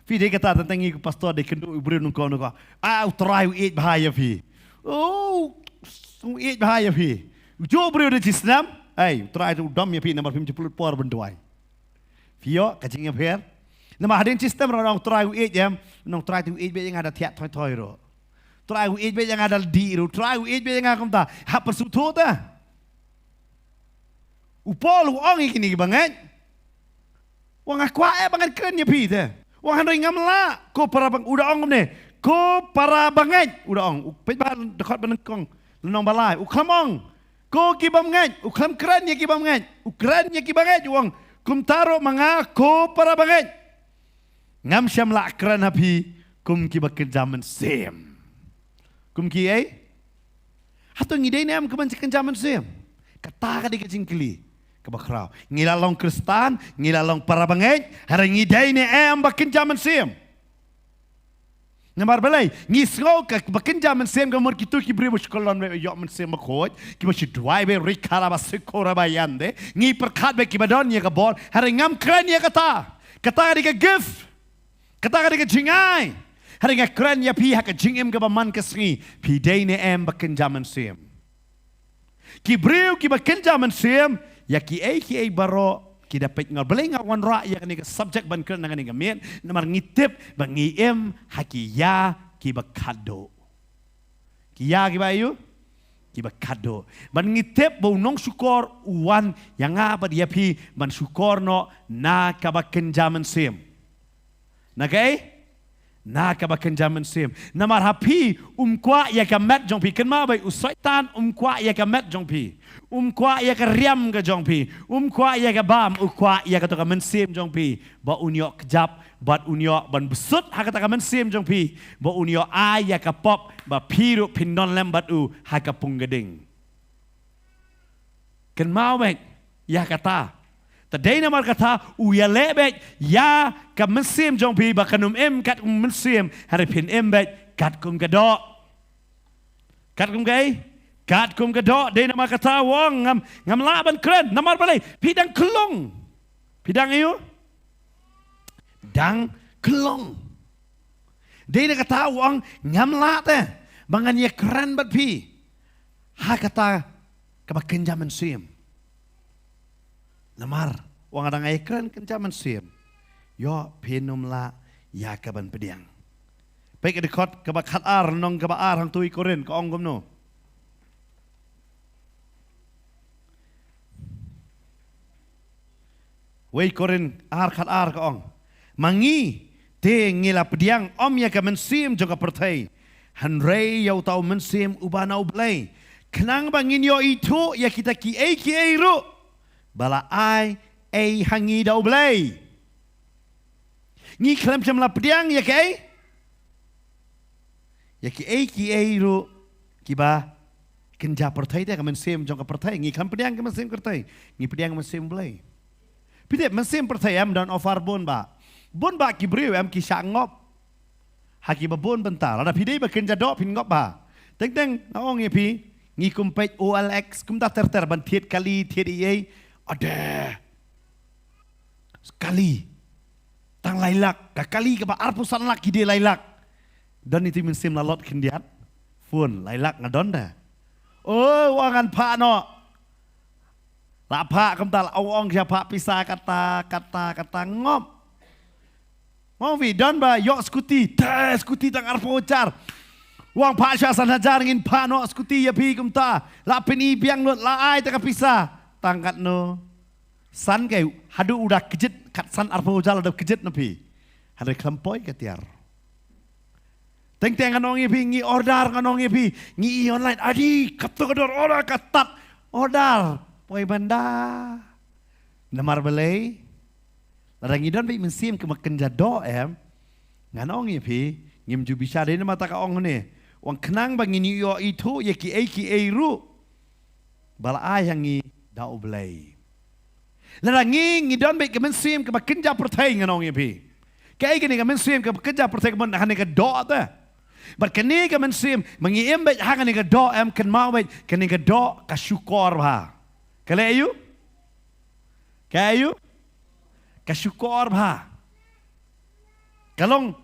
Phi dei kata tang tang ïa u pastor dei kynduh u briew nongkong nongkong. Ah, u Trai u ïeit bha ïa phi. Oh, u ïeit bha ïa phi. U ju briew dei jisnam. Ai, u Trai u dom ïa phi namar phim ju pynlut por ban duwai. Phi ïoh ka jingïapher. Namar hadien system ruh nong Trai u ïeit em, nong Trai tu u ïeit beit ïa nga da thiah thoi thoi ruh. Trai u ïeit beit ïa nga da dih ruh, Trai u ïeit beit ïa nga kumta. Hap pynsngewthuh te. U Paul u ong ïa kine kiba ngeit. Wa nga kwah eh ba ngan kren ïa phi te. Wa hynrei ngam lah, ko para bang, u da ong kumne. Ko para bangeit, u da ong. U peit ba dkhot ba nyngkong, lynnong ba lai. U khlem ong ko ki bym ngeit, u khlem kren ïa ki bym ngeit, u kren ïa ki bangeit, u ong, kumta ruh ma nga ko para bangeit, ngam shym lah kren ha phi kum ki ba kynja mynsiem. Kum kiei? Hato ngi dei ne em ki ba kynja mynsiem? Kata ka dei ka jingkylli kaba khraw. Ngi la long Khristan, ngi la long para bangeit, hynrei ngi dei ne em ba kynja mynsiem? Namar balei, ngi sngew ka ba kynja mynsiem ka mut kito ki briew ba shu kyllon beit, ïoh mynsiem bakhuid, kiba shu duwai beit, rikaraba sikoraba ïande, ngi pyrkhat beit kiba don ïa ka bor, hynrei ngam kren ïa kata. Kata ka dei ka gift. Kata ka dei ka jingai. Hynrei nga kren ïa phi ha ka jingim kaba man ka sngi, phi dei ne em ba kynja mynsiem? Ki briew kiba kynja mynsiem, ïa kiei kiei baroh ki da peit ngor. Balei nga wanrah ïa kane ka subject ban kren na kane ka miet, namar ngi tip ba ngi im ha ki ïa kiba khatduh. Ki ïa kiba ïu? Kiba khatduh. Ban ngi tip ba u nongshukor u wan ïa nga bad ïa phi ban shukor noh na kaba kynja mynsiem. Na kaei? Na kaba kynja mynsiem. Namar ha phi um kwah ïa ka met jong phi. Kynmaw beit, u Soitan um kwah ïa ka met jong phi. Um kwah ïa ka riam ka jong phi. Um kwah ïa ka bam, u kwah ïa kato ka mynsiem jong phi. Ba un ïoh kjap, bad un ïoh ban bsut ha kata ka mynsiem jong phi. Ba un ïoh ai ïa ka pop, ba phi ruh phin don lem bad u ha ka pung ka ding. Kynmaw beit ïa kata. Te dei namar kata u ïaleh beit ïa ka mynsiem jong phi ba kan ym im katkum mynsiem, hynrei phin im beit katkum ka doh. Katkum kaei? Katkum ka doh. Dei namar kata u ong ngam, ngam lah ban kren. Namar balei? Phi dang khlong. Phi dang ïu? Dang khlong. Dei na kata u ong ngam lah te ba ngan ïakren bad phi ha kata kaba kynja mynsiem. Namar u ong lada nga ïakren kynja mynsiem, ïoh phin ym lah ïa ka ban pdiang. Peit ka dkhot kaba khatar, lynnong kaba ar hangto i Korinth, ka ong kumno? Wei Korinth ar khatar ka ong, ma ngi te ngi la pdiang ym ïa ka mynsiem jong ka pyrthei, hynrei ïa uta u Mynsiem uba na U Blei, khnang ba ngin ïoh ithuh ïa kita kiei kiei ruh ba la ai ei ha ngi da U Blei. Ngi khlem shym la pdiang ïa kaei? Ïa kiei kiei ruh kiba kynja pyrthei te, ka mynsiem jong ka pyrthei. Ngi khlem pdiang ka mynsiem pyrthei, ngi pdiang ka mynsiem Blei. Phi tip mynsiem pyrthei em don offer bun bah. Bun bah ki briew em ki shah ngop ha kiba bun bynta. Lada phi dei ba kynja doh phin ngop bah. Teng teng nga ong ïa phi, ngi kum peit O L X kumta ter ter ban thied kali thied ei ei. Ade. Kali. Tang lai lak, ka kali kaba arphew san lak ki die lai lak. Don iti mynsiem la lot khyndiat. Phone lai lak nga don da. Oh, u ong ngan phah noh. La phah kumta la u ong sha phah pisa kata, kata, kata ngop. Mo phi don ba ïoh scooty, te scooty tang arphew hajar. U ong phah sha san hajar ngin phah noh scooty ïa phi kumta. La pyni biang lut la ai te ka pisa. Tang katno? San kai haduh u da kjit, kat san arphew hajar la da kjit na phi. Hynrei khlem poi ka tiar. Teng teng ngan ong ïa phi, ngi order ngan ong ïa phi, ngi i online, adi, katto ka dor order ka tad, order, poi ban da. Namar balei? Lada ngi don beit mynsiem kaba kynja doh em, ngan ong ïa phi, ngim ju bishar. Dei namar kata ka ong hangne, u ong khnang ba ngin ïoh ithuh ïa kiei kiei ruh ba la ai ha ngi da U Blei. Lada ngi ngi don beit ka mynsiem kaba kynja pyrthei ngan ong ïa phi. Kaei kane ka mynsiem kaba kynja pyrthei, ka mon hangne ka doh te. Bad kane ka mynsiem ma ngi im beit ha kane ka doh em, kynmaw beit kane ka doh ka shukor bha. Ka leh aïu? Ka aïu? Ka shukor bha. Ka long,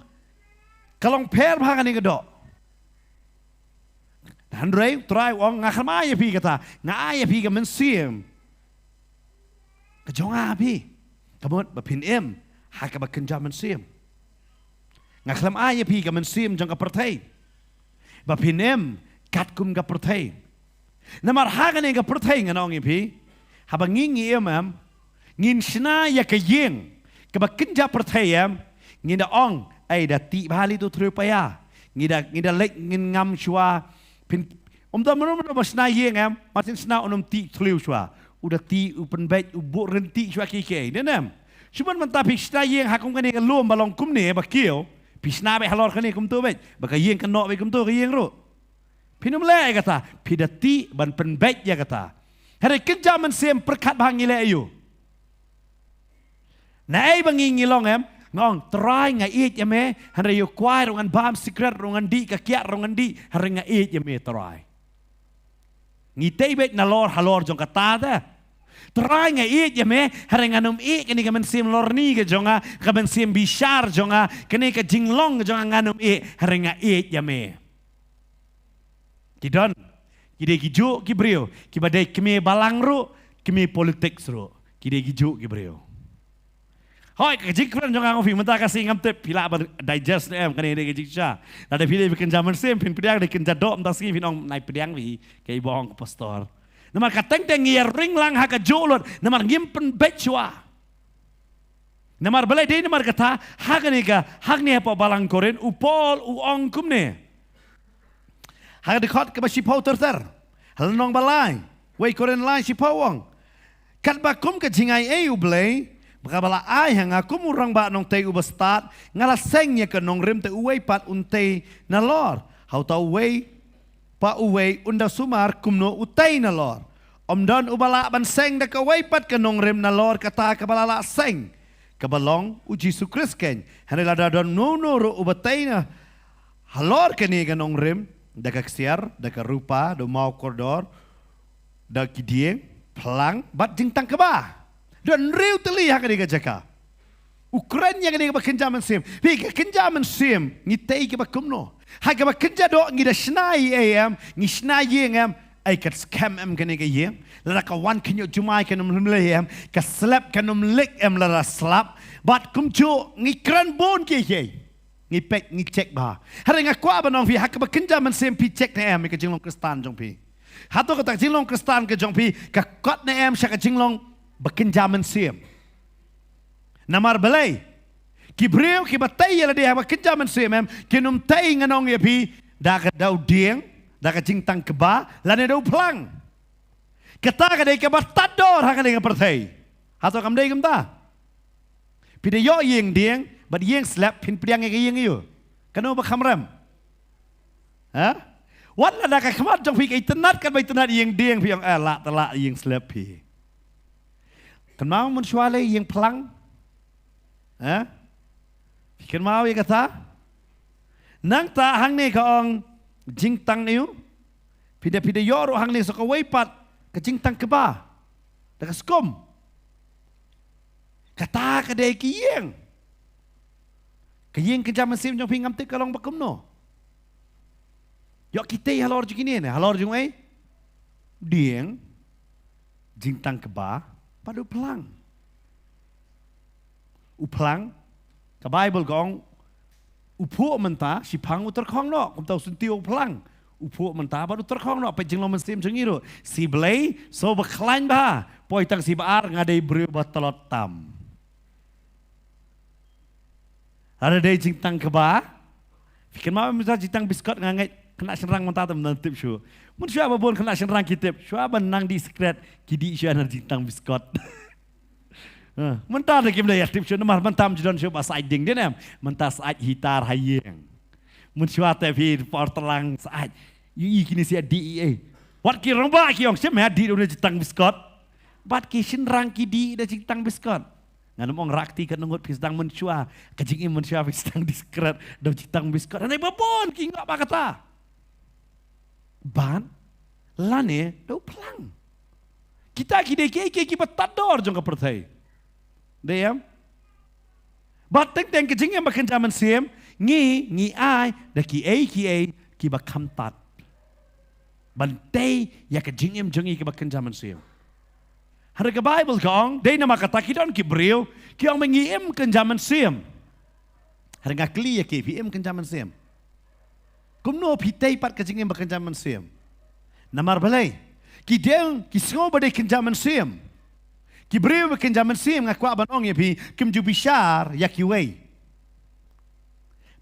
ka long pher bha kane ka doh. Hynrei u Trai u ong nga khlem ai ïa phi kata, nga ai ïa phi ka mynsiem ka jong nga ha phi. Ka mut ba phin im ha kaba kynja mynsiem. Nga khlem ai ïa phi ka mynsiem jong ka pyrthei ba phin im katkum ka pyrthei. Namar ha kane ka pyrthei ngan ong ïa phi, haba ngi ngi im em, ngin shna ïa ka ïing kaba kynja pyrthei em, ngin da ong, ai da tih bha lei tu thriew paia. Ngi da, ngi da leit ngin ngam shuwa. Phin, um da mano mano ba shna ïing em, mar syn shna un ym tih thliew shuwa. U da tih, u pynbeit, u buh rynti shuwa kiei kiei, ne em? Shu ban mynta phi shna ïing ha kum kane ka lum ba long kumne ba kiew, phi shna beit halor kane kumto beit, ba ka ïing kan noh beit kumto ka ïing ruh. Phin ym leh ïa kata, phi da tih ban pynbeit ïa kata. Hynrei kynja mynsiem pyrkhat bha ngi leh aïu. Naei ba ngi ngi long em, nga ong Trai nga ïeit ïa me, hynrei ïa u kwai ruh ngan bam, sikret ruh ngan dih, ka kiad ruh ngan dih, hynrei nga ïeit ïa me Trai. Ngi tei beit nalor halor jong kata te. Trai nga ïeit ïa me, hynrei ngan ym ïeh kane ka mynsiem lorni ka jong nga, ka mynsiem bishar jong nga, kane ka jinglong ka jong nga ngan ym ïeh, hynrei nga ïeit ïa me. Ki don, ki dei kijuh ki briew kiba dei kmie balang ruh, kmie politics ruh. Ki dei kijuh ki briew. Hoi, ka jingkren jong nga ong phi mynta ka sngi ngam tip phi lah ban digest ne em kane ka dei ka jingshisha. Lada phi dei ba kynja mynsiem phin pdiang, dei kynja doh mynta sngi phin ong nai pdiang phi, kaei ba ong ka pastor. Namar ka teng teng ngi ïa ring lang ha kajuh lut namar ngim pynbeit shuwa. Namar balei? Dei namar kata ha kane ka, ha kane hapoh balang Korinth u Paul u ong kumne. Ha ka dkhot kaba shiphew ter ter, ha lynnong ba lai, wei Korinth lai shiphew, u ong: Katba kum ka jingai ei U Blei ba kaba la ai ha nga kum u rangbah nongtei uba stad, nga la seng ïa ka nongrim te uwei pat un tei nalor. Ha uta uwei pa uwei un da sumar kumno u tei nalor. Ym don uba lah ban seng da kawei pat ka nongrim nalor kata kaba la lah seng, kaba long U Jisu Khrist keiñ. Hynrei lada don uno uno ruh uba tei na halor kane ka nongrim, da ka ksiar, da ka rupa, da u maw kordor, da ki dieng, phlang bad jingtang kba. Don hynriew tylli ha kane ka jaka. U kren ïa kane kaba kynja mynsiem. Phi, ka kynja mynsiem ngi tei kaba kumno? Ha kaba kynja doh ngi da shna ei em? Ngi shna ïing em? Ei, ka skhem em kane ka ïing? Lada ka wan khynñiuh jumai kan ym lei em? Ka slep kan ym leit em lada slap? Bad kumjuh ngi kren bun kiei kiei. Ngi peit, ngi check bha. Hynrei nga kwah ban ong phi, ha kaba kynja mynsiem phi check ne em ïa ka jinglong Khristan jong phi? Hato kata ka jinglong Khristan ka jong phi ka kot ne em sha ka jinglong ba kynja mynsiem? Namar balei? Ki briew kiba tei ïa lade ha kaba kynja mynsiem em, kin ym tei, ngan ong ïa phi, da ka, da u dieng, da ka jingtang kba, lane da u phlang. Kata ka dei kaba tad dor ha kane ka pyrthei. Hato kam dei kumta? Phi da ïoh ïing dieng bad ïing slep, phin pdiang ïa ka ïing aïu? Kano ba kham rem? Ha? Wat lada ka khmat jong phi ka itynnad katba itynnad ïing dieng, phi ong, eh, lah te lah ïing slep phi. Kynmaw mynshuwa lei ïing phlang? Ha? Phi kynmaw ïa kata? Nangta hangne ka ong jingtang aïu? Phi da, phi da ïoh ruh hangne sa kawei pat ka jingtang kba da ka skum. Kata ka dei ka ïing. Ka ïing kynja mynsiem jong phi ngam tip ka long ba kumno. Ïoh ki tei halor jong kine ne, halor jong ei? Dieng, jingtang kba bad u phlang. U phlang, ka Baibl ka ong, u phuh mynta, shiphang u tyrkhong noh, kumta u syntiew u phlang. U phuh mynta bad u tyrkhong noh, peit jinglong mynsiem jong ngi ruh. Shi Blei, sngewbha khlaiñ bha, poi tang shi ba ar, nga dei briew ba tlot tam. Lada dei jingtang kba, phi kynmaw mynta jingtang biskot, nga ngeit khynnah shynrang mynta te ym tip shuh. Mynshuwa ba bun khynnah shynrang ki tip, shuwa ban nang dih sikret, ki dih shuwa na jingtang biskot. Ha, mynta te kim da ïa tip shuh namar mynta ym ju don shuh ba sait ding dien em. Mynta sait heater ha ïing. Mynshuwa te phi por tlang sait. Ïohi kine shu dih ei. Wat ki rangbah ki ong, shem ha dih da u na jingtang biskot. Bad ki shynrang ki dih da jingtang biskot. Ngan ym ong rah kti katno ngut phi sdang mynshuwa, ka jingim mynshuwa phi sdang dih sikret da u jingtang biskot. Hynrei ba bun ki ngop ba kata. Bad lane da u phlang. Kita ki dei kiei kiei kiba tad dor jong ka pyrthei. Dei em? Bad teng teng ka jingim ba kynja mynsiem, ngi, ngi ai da kiei kiei kiba kham tad ban tei ïa ka jingim jong ngi kaba kynja mynsiem. Hynrei ka Baibl ka ong, dei namar kata ki don ki briew ki ong ba ngi im kynja mynsiem. Hynrei nga kylli ïa ki, phi im kynja mynsiem? Kumno phi tei pat ka jingim ba kynja mynsiem? Namar balei? Ki dei, ki sngew ba dei kynja mynsiem. Ki briew ba kynja mynsiem, nga kwah ban ong ïa phi, kim ju bishar ïa kiwei.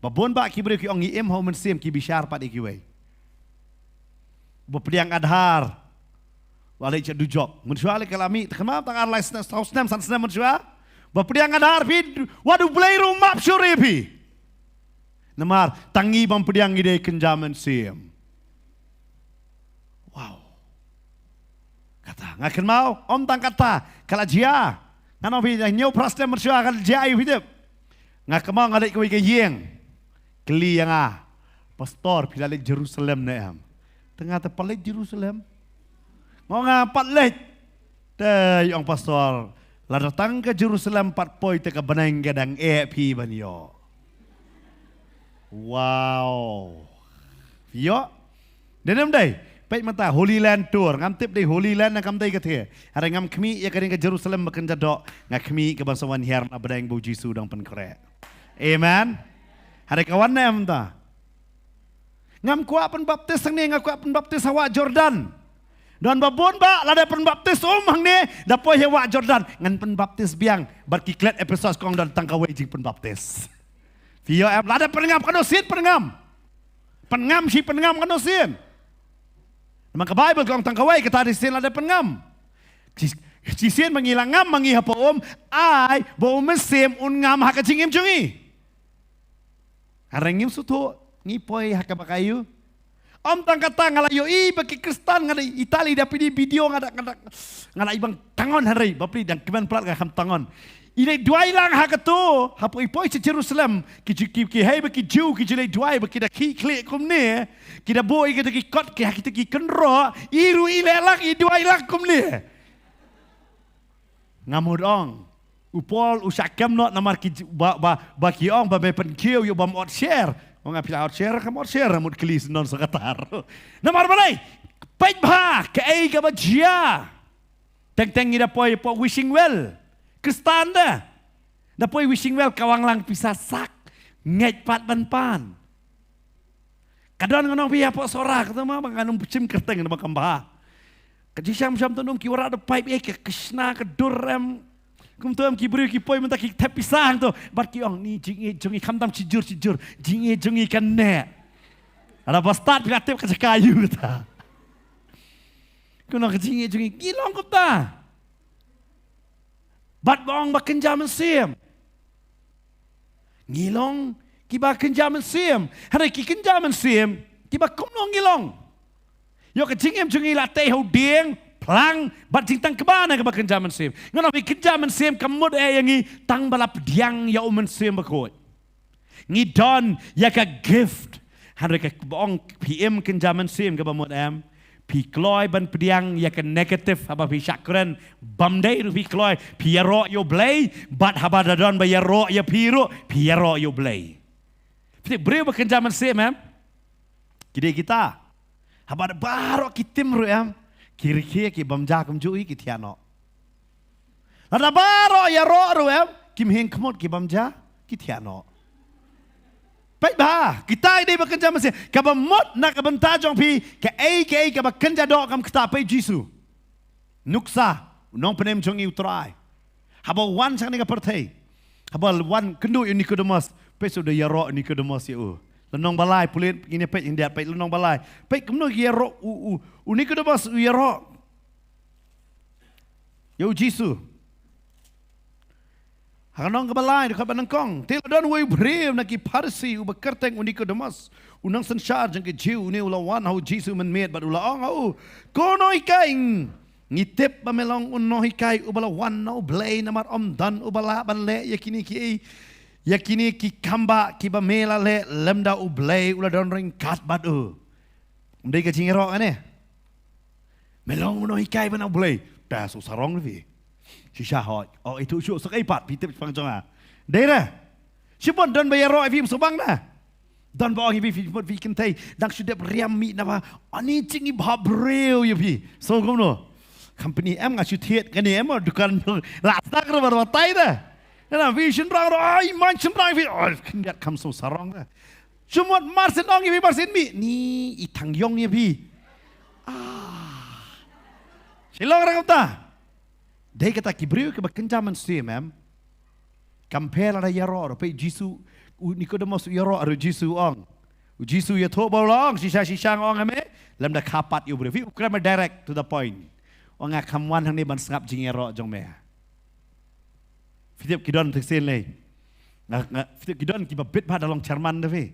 Ba bun bah ki briew ki ong ngi im ha u mynsiem, ki bishar pat ïa kiwei. Ba pdiang Adhar, wat leit sha dujok. Mynshuwa leit ka la mih, te kynmaw tang ar lai snem, saw snem, san snem mynshuwa. Ba pdiang Adhar phi, wat U Blei ruh map shuh ïa phi. Namar tang ngi bym pdiang ngi dei kynja mynsiem. Wow. Kata, nga kynmaw, ym tang kata, ka la jia. Ngan ong phi, hynñiew phra snem mynshuwa ka la jia ïa phi tip. Nga kynmaw nga leit kawei ka ïing. Kylli ïa nga, "Pastor, phi la leit Jerusalem ne em?" Te nga te, "Pat leit Jerusalem." Nga ong, "Nga pat leit." Te ong pastor, "Lada tang ka Jerusalem pat poi te ka bneng ka dang eh phi ban ïoh." Wow. Phi ïoh? Dei ne ym dei? Peit mynta Holy Land Tour. Ngam tip dei Holy Land ne kam dei katei. Hynrei ngam khmih ïa kane ka Jerusalem ba kynja doh. Nga khmih ka ban sa wan hiar na pdeng ba u Jisu u dang pynkhreh. Amen. Hynrei ka wan ne em mynta. Ngam kwah pynbaptis hangne, nga kwah pynbaptis ha wah Jordan. Don ba bun ba lada pynbaptis um hangne, da poi ha wah Jordan. Ngan pynbaptis biang, bad ki klet Ephesos kong don tang kawei jingpynbaptis. Phi ïoh em, lada pynngam kano sien pynngam. Pynngam shi pynngam kano sien. Namar ka Bible kong tang kawei kata dei sien lada pynngam. Shi, shisien ma ngi la ngam ma ngi hapoh um, ai ba u Mynsiem un ngam ha ka jingim jong ngi. Hynrei ngim sngewthuh, ngi poi ha kaba khaïu. Ym tang kata, nga la ïohi ba ki Khristan, nga da ïohi da phi video, nga da, nga da, nga da ïohi bang tang on hynrei bapli dang kmen palat nga kham tang on. I leit duwai lang ha kato, hapoh i poi sha Jerusalem, ki Jiw, ki, ki hei ba ki Jiw, ki ju leit duwai ba ki da khih khlieh kumne, ki da buh ïa kita ki kot, ki ha kita ki kynroh, i ruh i leh lang, i duwai lang kumne. Nga mut ong. U Paul u shah kem noh namar ki, ba, ba, ba ki ong ba me pynkhiew ïa u bym ot sher. Ong nga phi la ot sher, kam ot sher, mut klis non sa katar. Namar balei? Peit bha kaei kaba jia. Teng teng ngi da poi hapoh Wishing Well. Khristan da. Da poi Wishing Well ka wang lang pisa sak. Ngeit pat ban pan. Ka don ngan ong phi hapoh Sohra, kata ma ba ngan ym pynshim kyrteng namar kam bha. Ka jingsham sham tu num ki wanrah da paip eh, ka kishna ka dur em. Kumto em ki briew ki poi mynta ki thep pisa hangto. Bad ki ong ni jingïeit jong ngi khamtam shijur shijur. Jingïeit jong ngi kane. Lada ba stad phi la tip ka jaka ïu kata. Kumno ka jingïeit jong ngi. Ngi long kumta. Bad ba ong ba kynja mynsiem. Ngi long kiba kynja mynsiem. Hynrei ki kynja mynsiem kiba kumno ngi long? Ïoh ka jingim jong ngi la tei ha u dieng, phlang, bad jingtang kba na kaba kynja mynsiem. Ngan ong ba kynja mynsiem ka mut eh ïa ngi tang ba la pdiang ïa u Mynsiem Bakhuid. Ngi don ïa ka gift. Hynrei kaba ong phi im kynja mynsiem kaba mut em. Phi kloi ban pdiang ïa ka negative haba phi shah kren. Bym dei ruh phi kloi, phi ïaroh ïa u Blei, bad haba da don ba ïaroh ïa phi ruh, phi ïaroh ïa u Blei. Phi tip briew ba kynja mynsiem em. Ki dei kita. Haba da baroh ki tim ruh em. Ki rkhie ki bym ja kumjuh hi ki thiah noh. Lada baroh ïaroh ruh em, kim hing khmut ki bym ja, ki thiah noh. Peit bha, kita i dei ba kynja mynsiem, kaba mut na ka bynta jong phi, kaei kaei kaba kynja doh kam ktah peit Jisu. Nuksa, u nongpynim jong ngi u Trai. Haba wan sha kane ka pyrthei. Haba wan kynduh ïa u Nikodemus, peit shu da ïaroh u Nikodemus ïa u. Lynnong ba lai, pule ngin ïa peit hyndiat, peit lynnong ba lai. Peit kumno ïaroh u, u, u Nikodemus u ïaroh. Ïa u Jisu. Ha ka lynnong kaba lai, dkhot ba nyngkong. Te la don uwei u briew na ki Pharisi uba kyrteng u Nikodemus. U nongsynshar jong ki Jiw, une u la wan ha u Jisu mynmiet bad u la ong ha u. Ko nonghikai, ngi tip ba me long u nonghikai uba la wan na u Blei namar ym don uba lah ban leh ïa kine ki, ïa kine ki kambah kiba me la leh lymda u Blei u la don ryngkat bad u. Ym dei ka jingïaroh kane. Me long u nonghikai ba na u Blei. Te shu sarong phi. Shisha hoi. Oh, itu shu sa kai pat phi tip pang jong nga. Dei re. Shibun don ba ïaroh phi shu bang na. Don ba ong phi phi phi kynthei dang shu dep riam mih na ba. Ani jingïabha briew ïa phi. So kumno. Company em nga shu thied kane em dukan jong. La sdang ro ba tai da. Na phi shynrang ro ai man shynrang phi. Oh, khyndiat kham shu sarong da. Shu mut marsien ong ïa phi marsien mih. Ni i thang ïong ïa phi. Ah. Shi long ra kumta. Dei kata ki briew kiba kynja mynsiem em. Compare lada ïaroh ruh peit Jisu, u Nikodemus u ïaroh ruh Jisu ong. U Jisu ïathuh ba u la ong shisha shisha nga ong ïa me. Lymda kha pat ïa u briew. Phi u kren ma direct to the point. Ong nga kham wan hangne ban sngap jingïaroh jong me. Phi tip ki don te sien lei. Nga, nga, phi tip ki don kiba bit bha da long chairman da phi.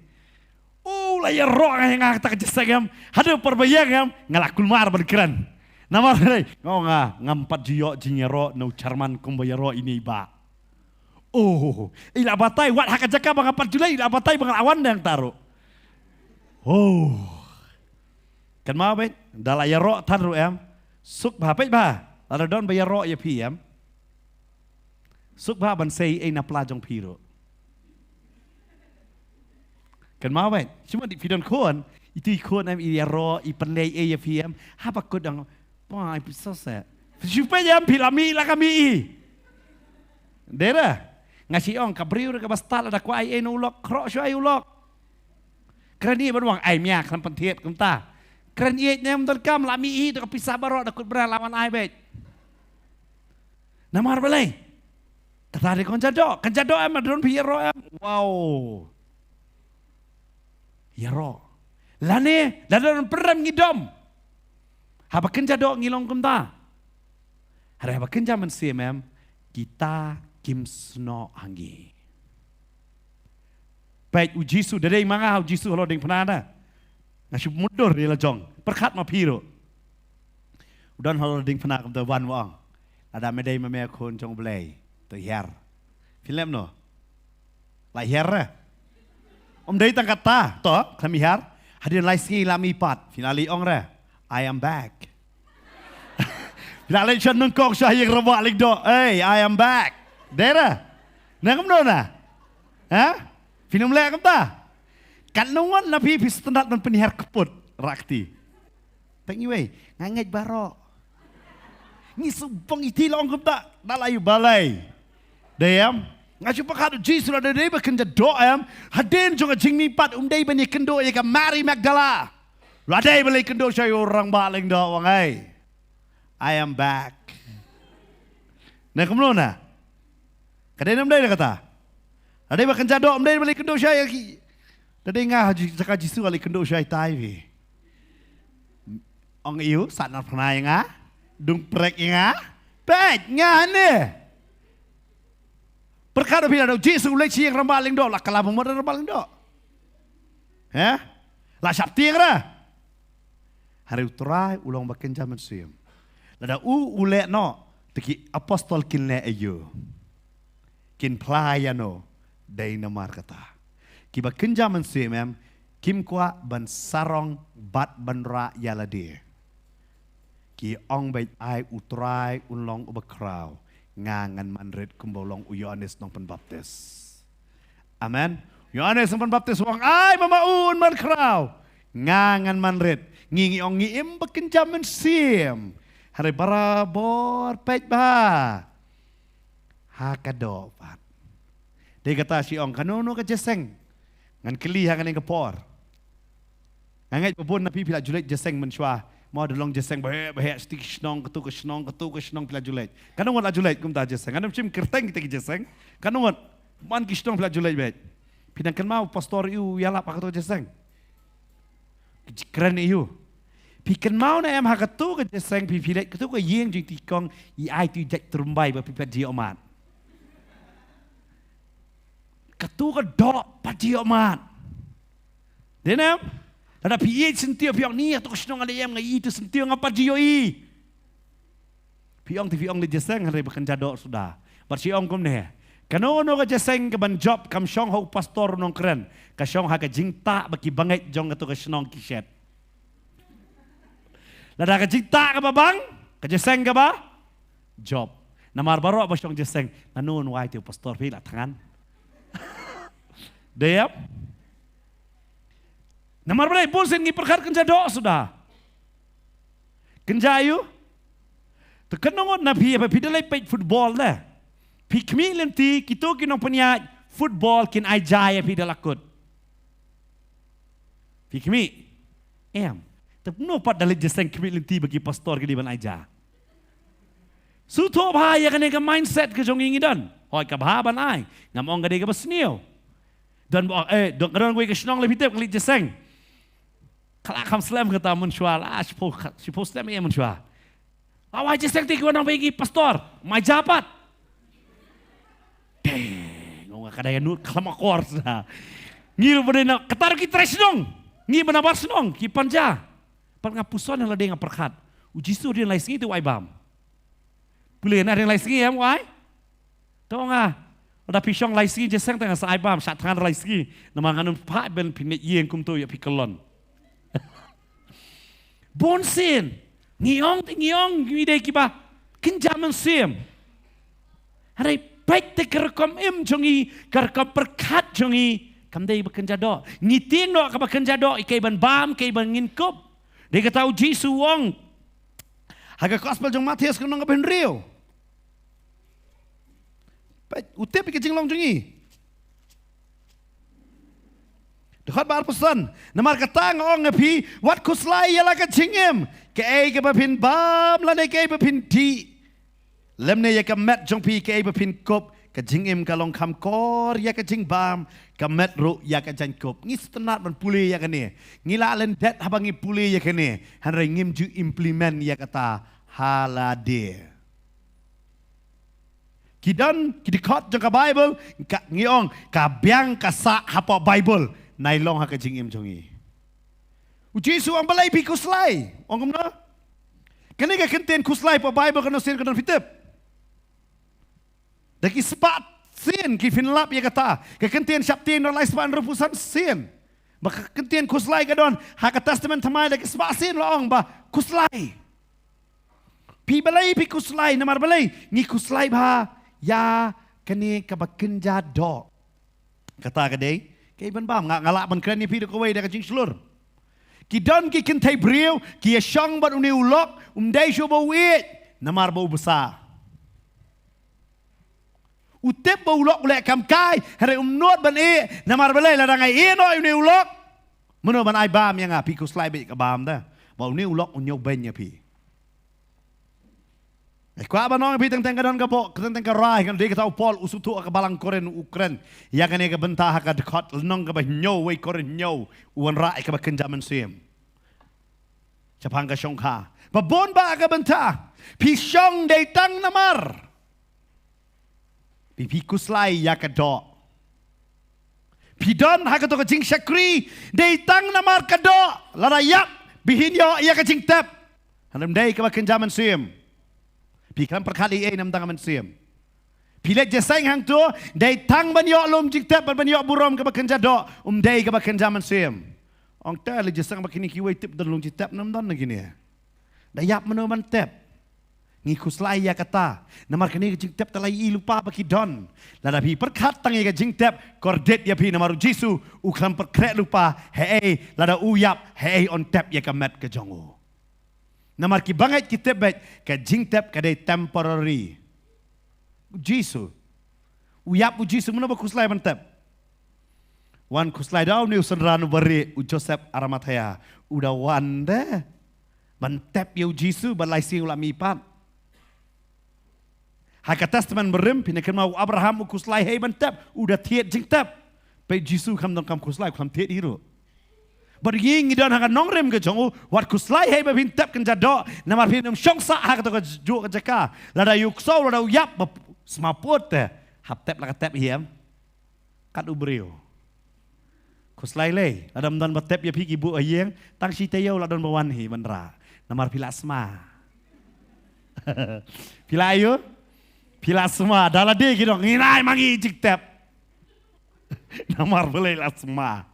U la ïaroh nga ïa nga kata ka jingïaseng em. Haduh por ba ïeng em nga la kulmar ban kren. Namar lei nga ong nga ngam pat ju ïoh jingïaroh na u chairman kumba ïaroh ine i bah. Oh, i la batai wat ha ka jaka ba nga pat ju leit i la batai ba nga la wan dang taruh. Oh. Kynmaw beit da la ïaroh tad ruh em. Suk bha peit bha. Lada don ba ïaroh ïa phi em. Suk bha ban sei ei na pla jong phi ruh. Kynmaw beit. Shimon dei phi don khun, Itu i khun em, i ïaroh, i pynleit ei ïa phi em. Haba kut dang, poi phi sose. Shu peit em, phi la mih la ka mih i. Dei re. Nga shu ong ka briew re kaba stad lada kwah ai ei na u lok, khroh shuwa ïa u lok. Kren ïeit ban ong ai mia khlem pynthied kumta. Kren ïeit ne ym donkam, la mih i da ka pisa baroh da kut bnai la wan ai beit. Namar balei? Kata dei kynja doh. Kynja doh em, adon phi ïaroh em. Wow. Ïaroh. Lane, lada don pynrem ngi dom. Haba kynja doh ngi long kumta. Hynrei haba kynja mynsiem em, kita kim snoh ha ngi. Peit u Jisu, da dei ma nga u Jisu halor diengphna na. Nga shu mutdur ïa la jong. Pyrkhat ma phi ruh. U don halor diengphna kumta, wan u ong. Lada me dei ma me khun jong U Blei, to hiar. Phi lem noh. La hiar re. Ym dei tang kata, to, khlem hiar. Hadien lai sngi la mih pat. Phi la leit ong re. I am back. Phi la leit sha nyngkong sha ïing rangbah lyngdoh. Hey, I am back. Dei re. Ne kumno na? Ha? Phin ym leh kumta. Katno ngut na phi phi sngewtynnat ban pynhiar kput rakti. Tang iwei, nga ngeit baroh. Ngi shu bang iti la ong kumta, da la ïa balei. Dei em? Nga shu pyrkhat u Jisu lada dei ba kynja doh em, hadien jong ka jingmihpat um dei ban ïakynduh ïa ka Mari Magdala. La dei ban leit kynduh sha u rangbah lyngdoh, ong ei. I am back. Ne kumno na? Ka dei ne ym dei na kata? Lada dei ba kynja doh ym dei ban leit kynduh sha ïa ki. Lada dei nga ha ji-, jaka Jisu leit kynduh sha itai phi. Ong ïa u, sat na phna ïa nga, dung prek ïa nga, peit nga ne. Pyrkhat phi lada u Jisu u leit sha ïing rangbah lyngdoh, la kylla ba mut rangbah lyngdoh. He? La shaptieng re. Hynrei u Trai u long ba kynja mynsiem. Lada u u leh noh, te ki apostol kin leh aïu? Kin phla ïano? Dei namar kata. Kiba kynja mynsiem em, kim kwah ban sarong bad ban rah ïa lade. Ki ong beit ai u Trai un long uba khraw. Nga ngan man rit kumba u long u Ïoannis Nongpynbaptis. Amen. Ïoannis Nongpynbaptis u ong ai ma ma u un man khraw. Nga ngan man rit. Ngi ngi ong ngi im ba kynja mynsiem. Hynrei barabor peit bha. Ha ka doh pat. Dei kata shi ong kano kano ka jingïaseng. Ngan kylli ha kane ka por. Nga ngeit ba bun na phi phi la ju leit jingïaseng mynshuwa. Mo da long jingïaseng ba heh ba heh, shati ka shnong katu ka shnong katu ka shnong phi la ju leit. Kano ngut la ju leit kumta jingïaseng. Ngan ym shim kyrteng kita ki jingïaseng. Kano ngut man ki shnong phi la ju leit beit. Phi nang kynmaw pastor ïa u ïalap ha katu ka jingïaseng. Ki kren ïa u. Phi kynmaw ne em ha katu ka jingïaseng phi phi leit katu ka ïing jingtei kong i ai tu i jait tyrumbai ba phi pat ji omat. Katu ka doh pat ji omat. Dei ne em? Lada phi ïeit syntiew phi ong ni katu ka shnong nga dei em nga ïeit syntiew nga pat ji ïohi. Phi ong te phi ong leit jingïaseng hynrei ba kynja doh suda. Bad shi ong kumne. Kano kano ka jingïaseng kaban jop kam shong ha u pastor u nongkren. Ka shong ha ka jingtah ba ki bangeit jong katu ka shnong ki shet. Lada ka jingtah kaba bang, ka jingïaseng kaba jop. Namar baroh ba shong jingïaseng, nanu un wai te u pastor phi la thngan. Dei em? Namar balei bun sien ngi pyrkhat kynja doh suda. Kynja ïa u. Te kano ngut na phi ba phi da leit peit football de. Phi khmih lynti kito ki nongpynïaid football kin ai ja ïa phi da la kut. Phi khmih. Em. Te kumno pat da leit jingïaseng khmih lynti ba ki pastor ki dei ban ai ja. Shu thoh bha ïa kane ka mindset ka jong ngi ngi don. Hooid ka bha ban ai. Ngam ong ka dei kaba sniew. Don ba ong eh don ka don kawei ka shnong lei phi tip ka leit jingïaseng. Ka la kham slem kata mynshuwa la shiphew shiphew slem ïa mynshuwa. La wai jingïaseng te ki wan nang ba ïa ki pastor. Mai ja pat. Te nga ong ka dei ka nud khlem akor sa. Ngi ruh ba dei na kata ruh ki trai shnong. Ngi ba na bar shnong ki pan ja. Pat nga puson ïa lade nga pyrkhat. U Jisu dei na lai sngi te u ai bam. Pule na dei na lai sngi em u ai. To nga. Lada phi shong lai sngi jingïaseng te nga sa ai bam shah thngan lai sngi. Namar ngan ym phah ban pynïaid ïing kumto ïa phi kyllon. Bun sien ngi ong te ngi ong ngi dei kiba kynja mynsiem. Hynrei peit te ka rukom im jong ngi, ka rukom pyrkhat jong ngi, Kam dei ba kynja doh. Ngi tieng noh kaba kynja doh ïa kaei ban bam, kaei ban ngin kup. Dei kata u Jisu u ong ha ka gospel jong Mathaios ka lynnong kaba hynriew. Peit, u tip ïa ka jinglong jong ngi. Dkhot ba arphew san. Namar kata nga ong ïa phi, wat khuslai ïa la ka jingim, kaei kaba phin bam lane kaei ba phin dih, lymne ïa ka met jong phi kaei ba phin kup. Ka jingim ka long kham kor ïa ka jingbam, ka met ruh ïa ka jingkup. Ngi sngewtynnat ban pule ïa kane. Ngi lah lyndet haba ngi pule ïa kane, hynrei ngim ju implement ïa kata ha lade. Ki don ki dkhot jong ka Baibl, ka, ngi ong ka biang ka sah hapoh Baibl, nai long ha ka jingim jong ngi. U Jisu u ong balei phi khuslai? U ong kumno? Kane ka kyntien khuslai hapoh Baibl kano sien ka don, phi tip? Da ki spah sien ki pynlap ïa kata. Ka kyntien sheptieng don lai spah hynriewphew san sien. Ba ka kyntien khuslai ka don ha ka Testament Thymmai, da ki spah sien la ong ba khuslai. Phi balei phi khuslai, namar balei? Ngi khuslai bha ïa kane kaba kynja doh. Kata ka dei kaei ban bam. Nga, nga lah ban kren ïa phi da kawei da ka jingshlur. Ki don ki kynthei briew ki ïashong bad une u lok, um dei shuh ba u ïeit, namar ba u bsa. U tip ba u lok u leh kam kai, hynrei um nud ban ïeh, namar balei? Lada nga ïeh noh ïa une u lok, mano ban ai bam ïa nga? Phi khuslai beit ka bam da, ba une u lok un ñiew beiñ ïa phi. Nga kwah ban ong ïa phi, teng teng ka don ka bok, teng teng ka rai, kan dei kata u Paul u sngewthuh ha ka balang Korinth u kren ïa kane ka bynta ha ka dkhot lynnong kaba hynñiew, wei Korinth hynñiew, u wanrah ïa kaba kynja mynsiem. Shaphang ka shongkha. Ba bun ba ka bynta. Phi shong dei tang namar phi, phi khuslai ïa ka doh. Phi don ha kato ka jingshakri dei tang namar ka doh. Lada ïap, phin ïoh ïa ka jingtep. Hynrei ym dei kaba kynja mynsiem. Phi khlem pyrkhat ei ei na ka bynta ka mynsiem. Phi leit jingïaseng hangto dei tang ban ïoh lum jingtep, ban, ban ïoh burom kaba kynja doh, ym dei kaba kynja mynsiem. Ong te leit jingïaseng bad kine kiwei, tip don lum jingtep ne ym don na kine? Da ïap mano ban tep? Ngi khuslai ïa kata. Namar kane ka jingtep te la ïohi lypa ba ki don. Lada phi pyrkhat tang ïa ka jingtep, kordit ïa phi, namar u Jisu u khlem pynkhreh lypa haei lada u ïap, haei un tep ïa ka met ka jong u. Namar ki bangeit ki tip beit ka jingtep ka dei temporary. U Jisu, u ïap u Jisu, mano ba khuslai ban tep? Wan khuslai da une u synran u barieh, u Joseph Arimathea. U da wan de ban tep ïa u Jisu, ba lai sien u la mihpat. Ha ka Testament Barim phin ïa kynmaw u Abraham u khuslai haei ban tep, u da thied jingtep. Peit Jisu kam don, kam khuslai, kam thied hi ruh. Bad ngi, ngi don ha ka nongrim ka jong u, wat khuslai haei ba phin tep kynja doh, namar phin ym shong sah ha kato ka juh ka jaka. Lada ïa u ksew, lada u ïap, ba sma put te, hap tep la ka tep hi em. Kat u briew. Khuslai lei, lada ym don ba tep ïa phi ki buh ha ïing, tang shi taïew la don ba wan hi ban rah. Namar phi la sma. Phi la ïoh? Phi la sma, da lade ki dong, ngi nai ma ngi jingtep. Namar balei? La sma.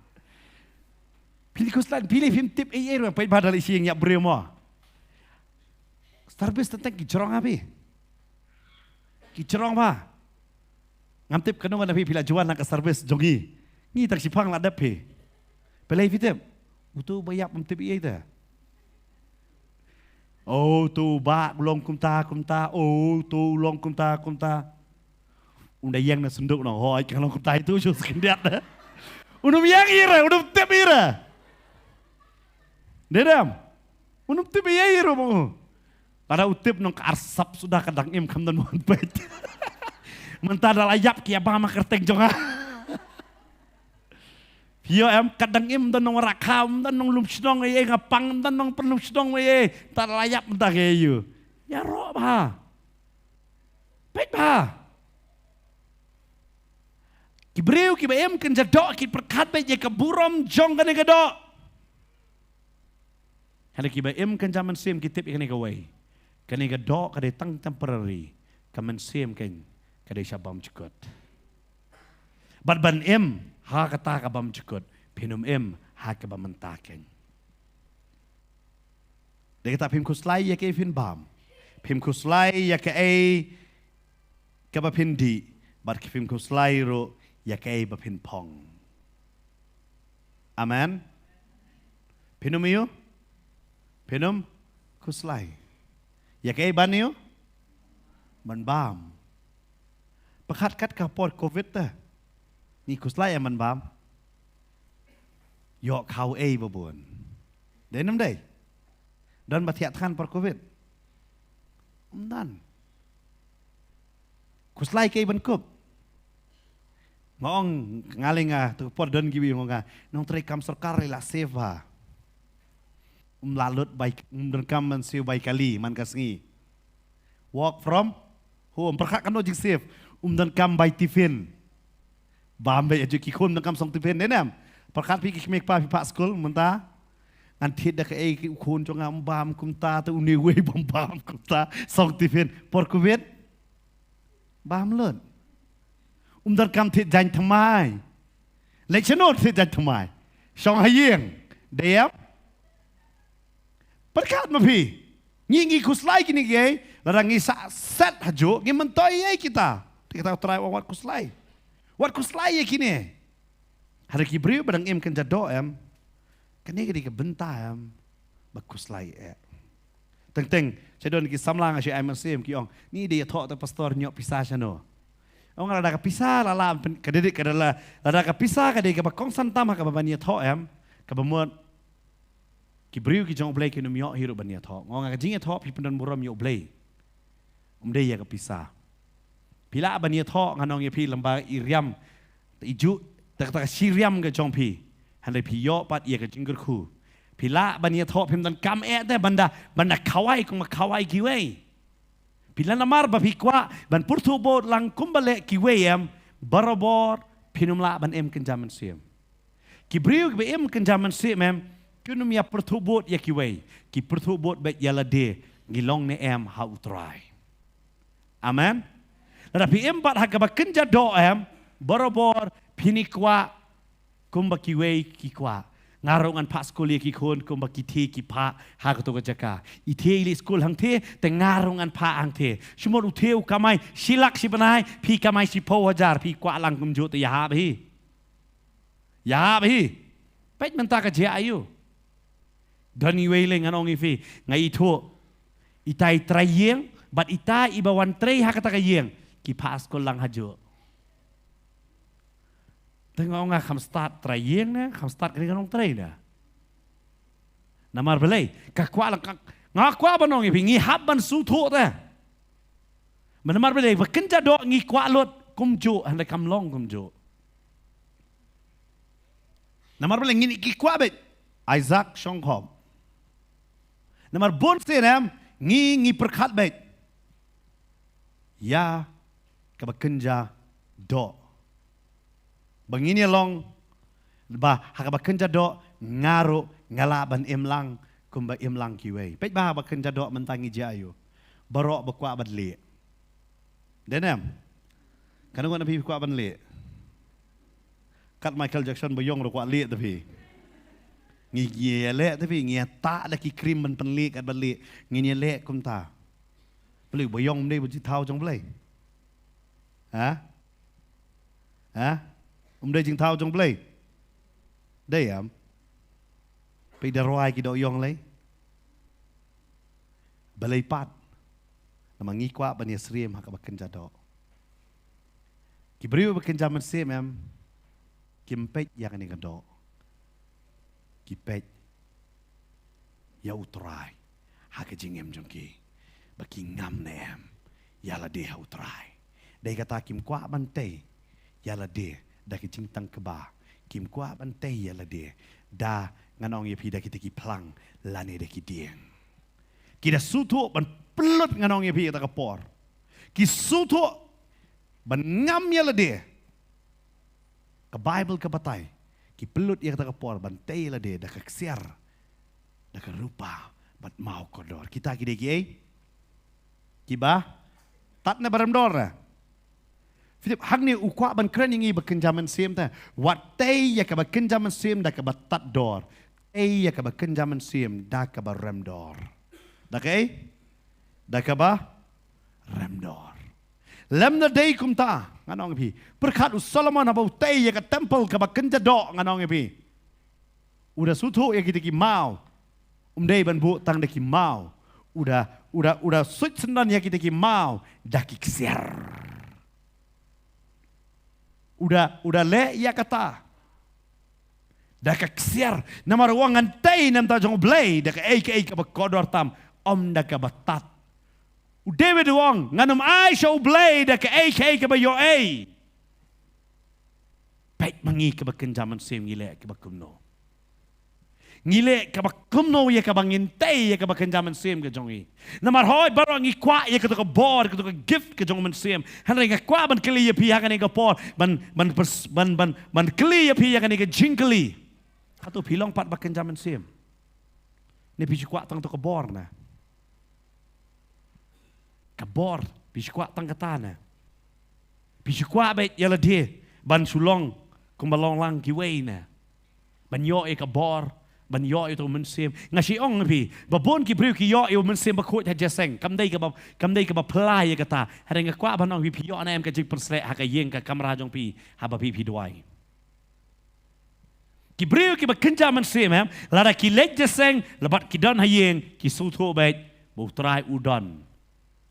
Phi khuslai, phi lei phim tip ei ei ruh, peit bha da leit sha ïing ïap briew mo. Service teng teng ki jrong ha phi. Ki jrong bha. Ngam tip kano ngan ïa phi, phi la ju wan na ka service jong ngi. Ngi tang shiphang la dep phi. Balei phi tip? Uto ba ïap um tip ei ei te. Oh, uto u bah u long kumta kumta. Oh, uto u long kumta kumta. Um da ïeng na synduk noh. Hooid, ka long kumta ito shu skyndiat de. Un ym ïeng ei re, un ym tip ei re. Dei dem? Un ym tip ei ei ruh mo. Lada u tip nong ka arsap suda, ka dang im, kam don mo ban peit. Mynta da la ïap ki ïa bam ha kyrteng jong nga. Phi ïoh em, ka dang im, don nong rakha, don nong lum shnong ei ei, nga pang, don nong pynlum shnong ei ei. Mynta da la ïap mynta, ka ïoh. Ïaroh bha. Peit bha. Ki briew kiba im kynja doh ki pyrkhat beit ïa ka burom jong kane ka doh. Hynrei kiba im kynja mynsiem ki tip ïa kane kawei. Kane ka doh ka dei tang temporary, ka mynsiem keiñ ka dei sha bymjukut. Bad ban im ha kata ka bymjukut, phin ym im ha kaba mynta keiñ. Dei kata phim khuslai ïa kaei phin bam. Phim khuslai ïa kaei kaba phin dih. Bad phim khuslai ruh ïa kaei ba phin phong. Amen. Phin ym ïoh, phin ym khuslai. Ïa kaei ban ïoh? Ban bam. Pyrkhat kat ka por covid te, ngi khuslai em ban bam? Ïoh khaw ei ba bun. Dei ne ym dei? Don ba thiah thngan por covid? Ym don. Khuslai kaei ban kup? Nga ong, nga leh nga, tu por don kiwei ong nga, nongtrei kam sorkar la save bha. Um lah lut bai, um donkam ban siew bai kali man ka sngi. Work from home, pyrkhat katno jingsave. Um donkam bai tiffin. Bam beit, aju ki khun donkam song tiffin, ne em? Pyrkhat phi ki kmie kpa phi phah skul mynta. Ngan thied da kaei ki khun jong nga, um bam kumta, te une uwei bam bam kumta, song tiffin. Por covid, bam lut. Um donkam thied jaiñ thymmai. Leit shano thied jaiñ thymmai? Shong ha ïing. Dei em? Pyrkhat ma phi. Ngi, ngi khuslai kine kiei, lada ngi sah set hajuh, ngim myntoi ei kita. Te kita U Trai u ong wat khuslai. Wat khuslai ïa kine. Hynrei ki briew ba dang im kynja doh em, kane ka dei ka bynta em ba khuslai eh. Teng teng, sha don ki samla nga shu ai mynsiem ki ong, ngi dei ïathoh te pastor, ñiuh pisa shano? Ong lada ka pisa la la, ka dei ka la, lada ka pisa ka dei kaba kongsan tam ha kaba ban ïathoh em, kaba mut ki briew ki jong U Blei kin ym ïoh hi ruh ban ïathoh. Nga ong ka jingïathoh phi pyndon burom ïa U Blei. Um dei ïa ka pisa. Phi lah ban ïathoh, ngan ong ïa phi, lem bad i riam, i juh, ta ka, ta ka shi riam ka jong phi. Hynrei phi ïoh pat ïa ka jingkyrkhu. Phi lah ban ïathoh, phim donkam eh te ban da, ban da khawai kumba khawai kiwei. Phi lah, namar ba phi kwah ban pyrthuh bud lang kumba leh kiwei em, barabor phin ym lah ban im kynja mynsiem. Ki briew kiba im kynja mynsiem em, kim ïa pyrthuh bud ïa kiwei. Ki pyrthuh bud beit ïa lade, ngi long ne em ha U Trai. Amen. Lada phi im pat ha kaba kynja doh em, barabor phin ïa kwah kumba kiwei ki kwah. Nga ruh ngan phah skul ïa ki khun kumba ki thie ki phah ha kato ka jaka. I thie i leit skul hangthie, te nga ruh ngan phah hangthie. Shu mut u thie u kamai shi lak shi bnai, phi kamai shiphew hajar, phi kwah lang kumjuh, te ïahap hi. Ïahap hi. Peit mynta ka jia aïu. Don iwei lei, ngan ong ïa phi, nga ithuh, ita i trai ïing bad ita iba wan trei ha kata ka ïing, ki phah skul lang hajuh. Te nga ong, nga kham stad trai ïing ne kham stad kane ka nongtrei ne? Namar balei? Ka kwah lang ka, nga kwah ban ong ïa phi, ngi hap ban sngewthuh te. Namar balei? Ba kynja doh ngi kwah lut kumjuh, hynrei kam long kumjuh. Namar balei? Ngin ïa ki kwah beit. Isaac Shongkhop. Namar bun sien em, ngi, ngi pyrkhat beit ïa kaba kynja doh. Ba ngin ïa long, ba ha kaba kynja doh, nga ruh nga lah ban im lang kumba im lang kiwei. Peit ba ha kaba kynja doh mynta ngi jia aïu. Baroh ba kwah ban lieh. Dei ne em? Katno ngut na phi kwah ban lieh? Kat Michael Jackson ba ïong ruh kwah lieh te phi. Ngi, ngi ïa leh te phi, ngi ïa tah da ki cream ban pynlieh kat ban lieh. Ngin ïa leh kumta. Balei, ba ïong ym dei ba jingthaw jong Blei? Ha? Ha? Ym dei jingthaw jong Blei? Dei em? Peit da rwai ki doh ïong lei. Balei pat? Namar ngi kwah ban ïasyriem ha kaba kynja doh. Ki briew ba kynja mynsiem em, kim peit ïa kane ka doh. Ki peit ïa U Trai ha ka jingim jong ki, ba ki ngam ne em ïa lade ha U Trai. Dei kata kim kwah ban tei ïa lade da ki jingtang kba, kim kwah ban tei ïa lade da, ngan ong ïa phi, da kita ki phlang lane da ki dieng. Ki da sngewthuh ban pynlut, ngan ong ïa phi, ïa kata ka por. Ki sngewthuh ban ngam ïa lade. Ka Baibl ka batai, ki pynlut ïa kata ka por ban tei ïa lade da ka ksiar, da ka rupa bad maw kordor. Kita ki dei kiei? Kiba tad ne ba rem dor ne? Philip, hangne u kwah ban kren ïa ngi ba kynja mynsiem te. Wat tei ïa kaba kynja mynsiem da kaba tad dor. Tei ïa kaba kynja mynsiem da kaba rem dor. Da kaei? Da kaba rem dor. Lem na dei kumta, ngan ong ïa phi. Pyrkhat u Solomon haba u tei ïa ka temple kaba kynja doh, ngan ong ïa phi. U da sngewthuh ïa kita ki maw. Um dei ban buh tang da ki maw. U da, u da, u da suit syndon ïa kita ki maw da ki ksiar. U da, u da leh ïa kata da ka ksiar. Namar u ong, ngan tei na ka bynta jong U Blei da kaei kaei kaba kordor tam, ym da kaba tad. U David u ong, ngan ym ai sha U Blei da kaei kaei kaba ïoh ei. Peit ma ngi, kaba kynja mynsiem ngi leh kaba kumno. Ngi leh kaba kumno ïa kaba ngin tei ïa kaba kynja mynsiem ka jong ngi. Namar hooid baroh ngi kwah ïa kato ka bor, kato ka gift ka jong U Mynsiem. Hynrei nga kwah ban kylli ïa phi ha kane ka por, ban, ban, ban, ban, ban kylli ïa phi ïa kane ka jingkylli. Hato phi long pat ba kynja mynsiem? Ne phi shu kwah tang to ka bor na? Ka bor, phi shu kwah tang kata na? Phi shu kwah beit ïa lade ban shu long kumba long lang kiwei na? Ban ïoh ïa ka bor, ban ïoh ïa uto u mynsiem. Nga shu ong ïa phi, ba bun ki briew ki ïoh ïa u Mynsiem Bakhuid ha jingïaseng. Kam dei kaba, kam dei kaba phylla ïa kata. Hynrei nga kwah ban ong ïa phi, phi ïoh ne em ka jingpynshlur ha ka ïing ka kamra jong phi, haba phi phi duwai. Ki briew kiba kynja mynsiem, em, lada ki leit jingïaseng, lada ki don ha ïing, ki sngewthuh beit ba U Trai u don.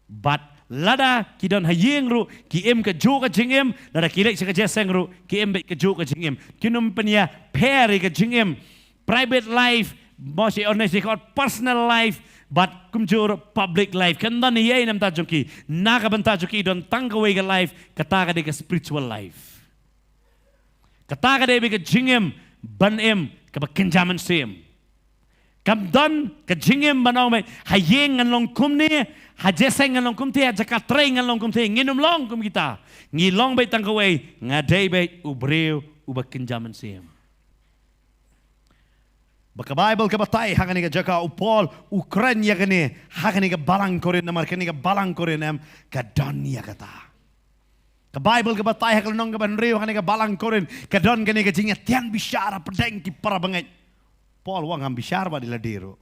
Bad lada ki don ha ïing ruh, ki im kajuh ka jingim, lada ki leit sha ka jingïaseng ruh, ki im beit kajuh ka jingim. Kin ym pynïapher ïa ka jingim. Private life, mo shi on shi kot personal life, bad kumjuh ruh public life. Kan don ei ei na ka bynta jong ki. Na ka bynta jong ki don tang kawei ka life, kata ka dei ka spiritual life. Kata ka dei beit ka jingim ban im kaba kynja mynsiem. Kam don ka jingim ban ong beit, ha ïing ngan long kumne, ha jingïaseng ngan long kumte, ha jaka trei ngan long kumte. Ngin ym long kum kita. Ngi long beit tang kawei, nga dei beit u briew uba kynja mynsiem. Ba ka Baibl ka batai ha kane ka jaka, u Paul u kren ïa kane ha kane ka balang Korinth, namar kane ka balang Korinth, em, ka don ïa kata. Ka Baibl ka batai ha ka lynnong kaba hynriew ha kane ka balang Korinth, ka don kane ka jingïatian bishar hapdeng ki para bangeit. Paul u ong, ngam bishar bad ïa lade ruh.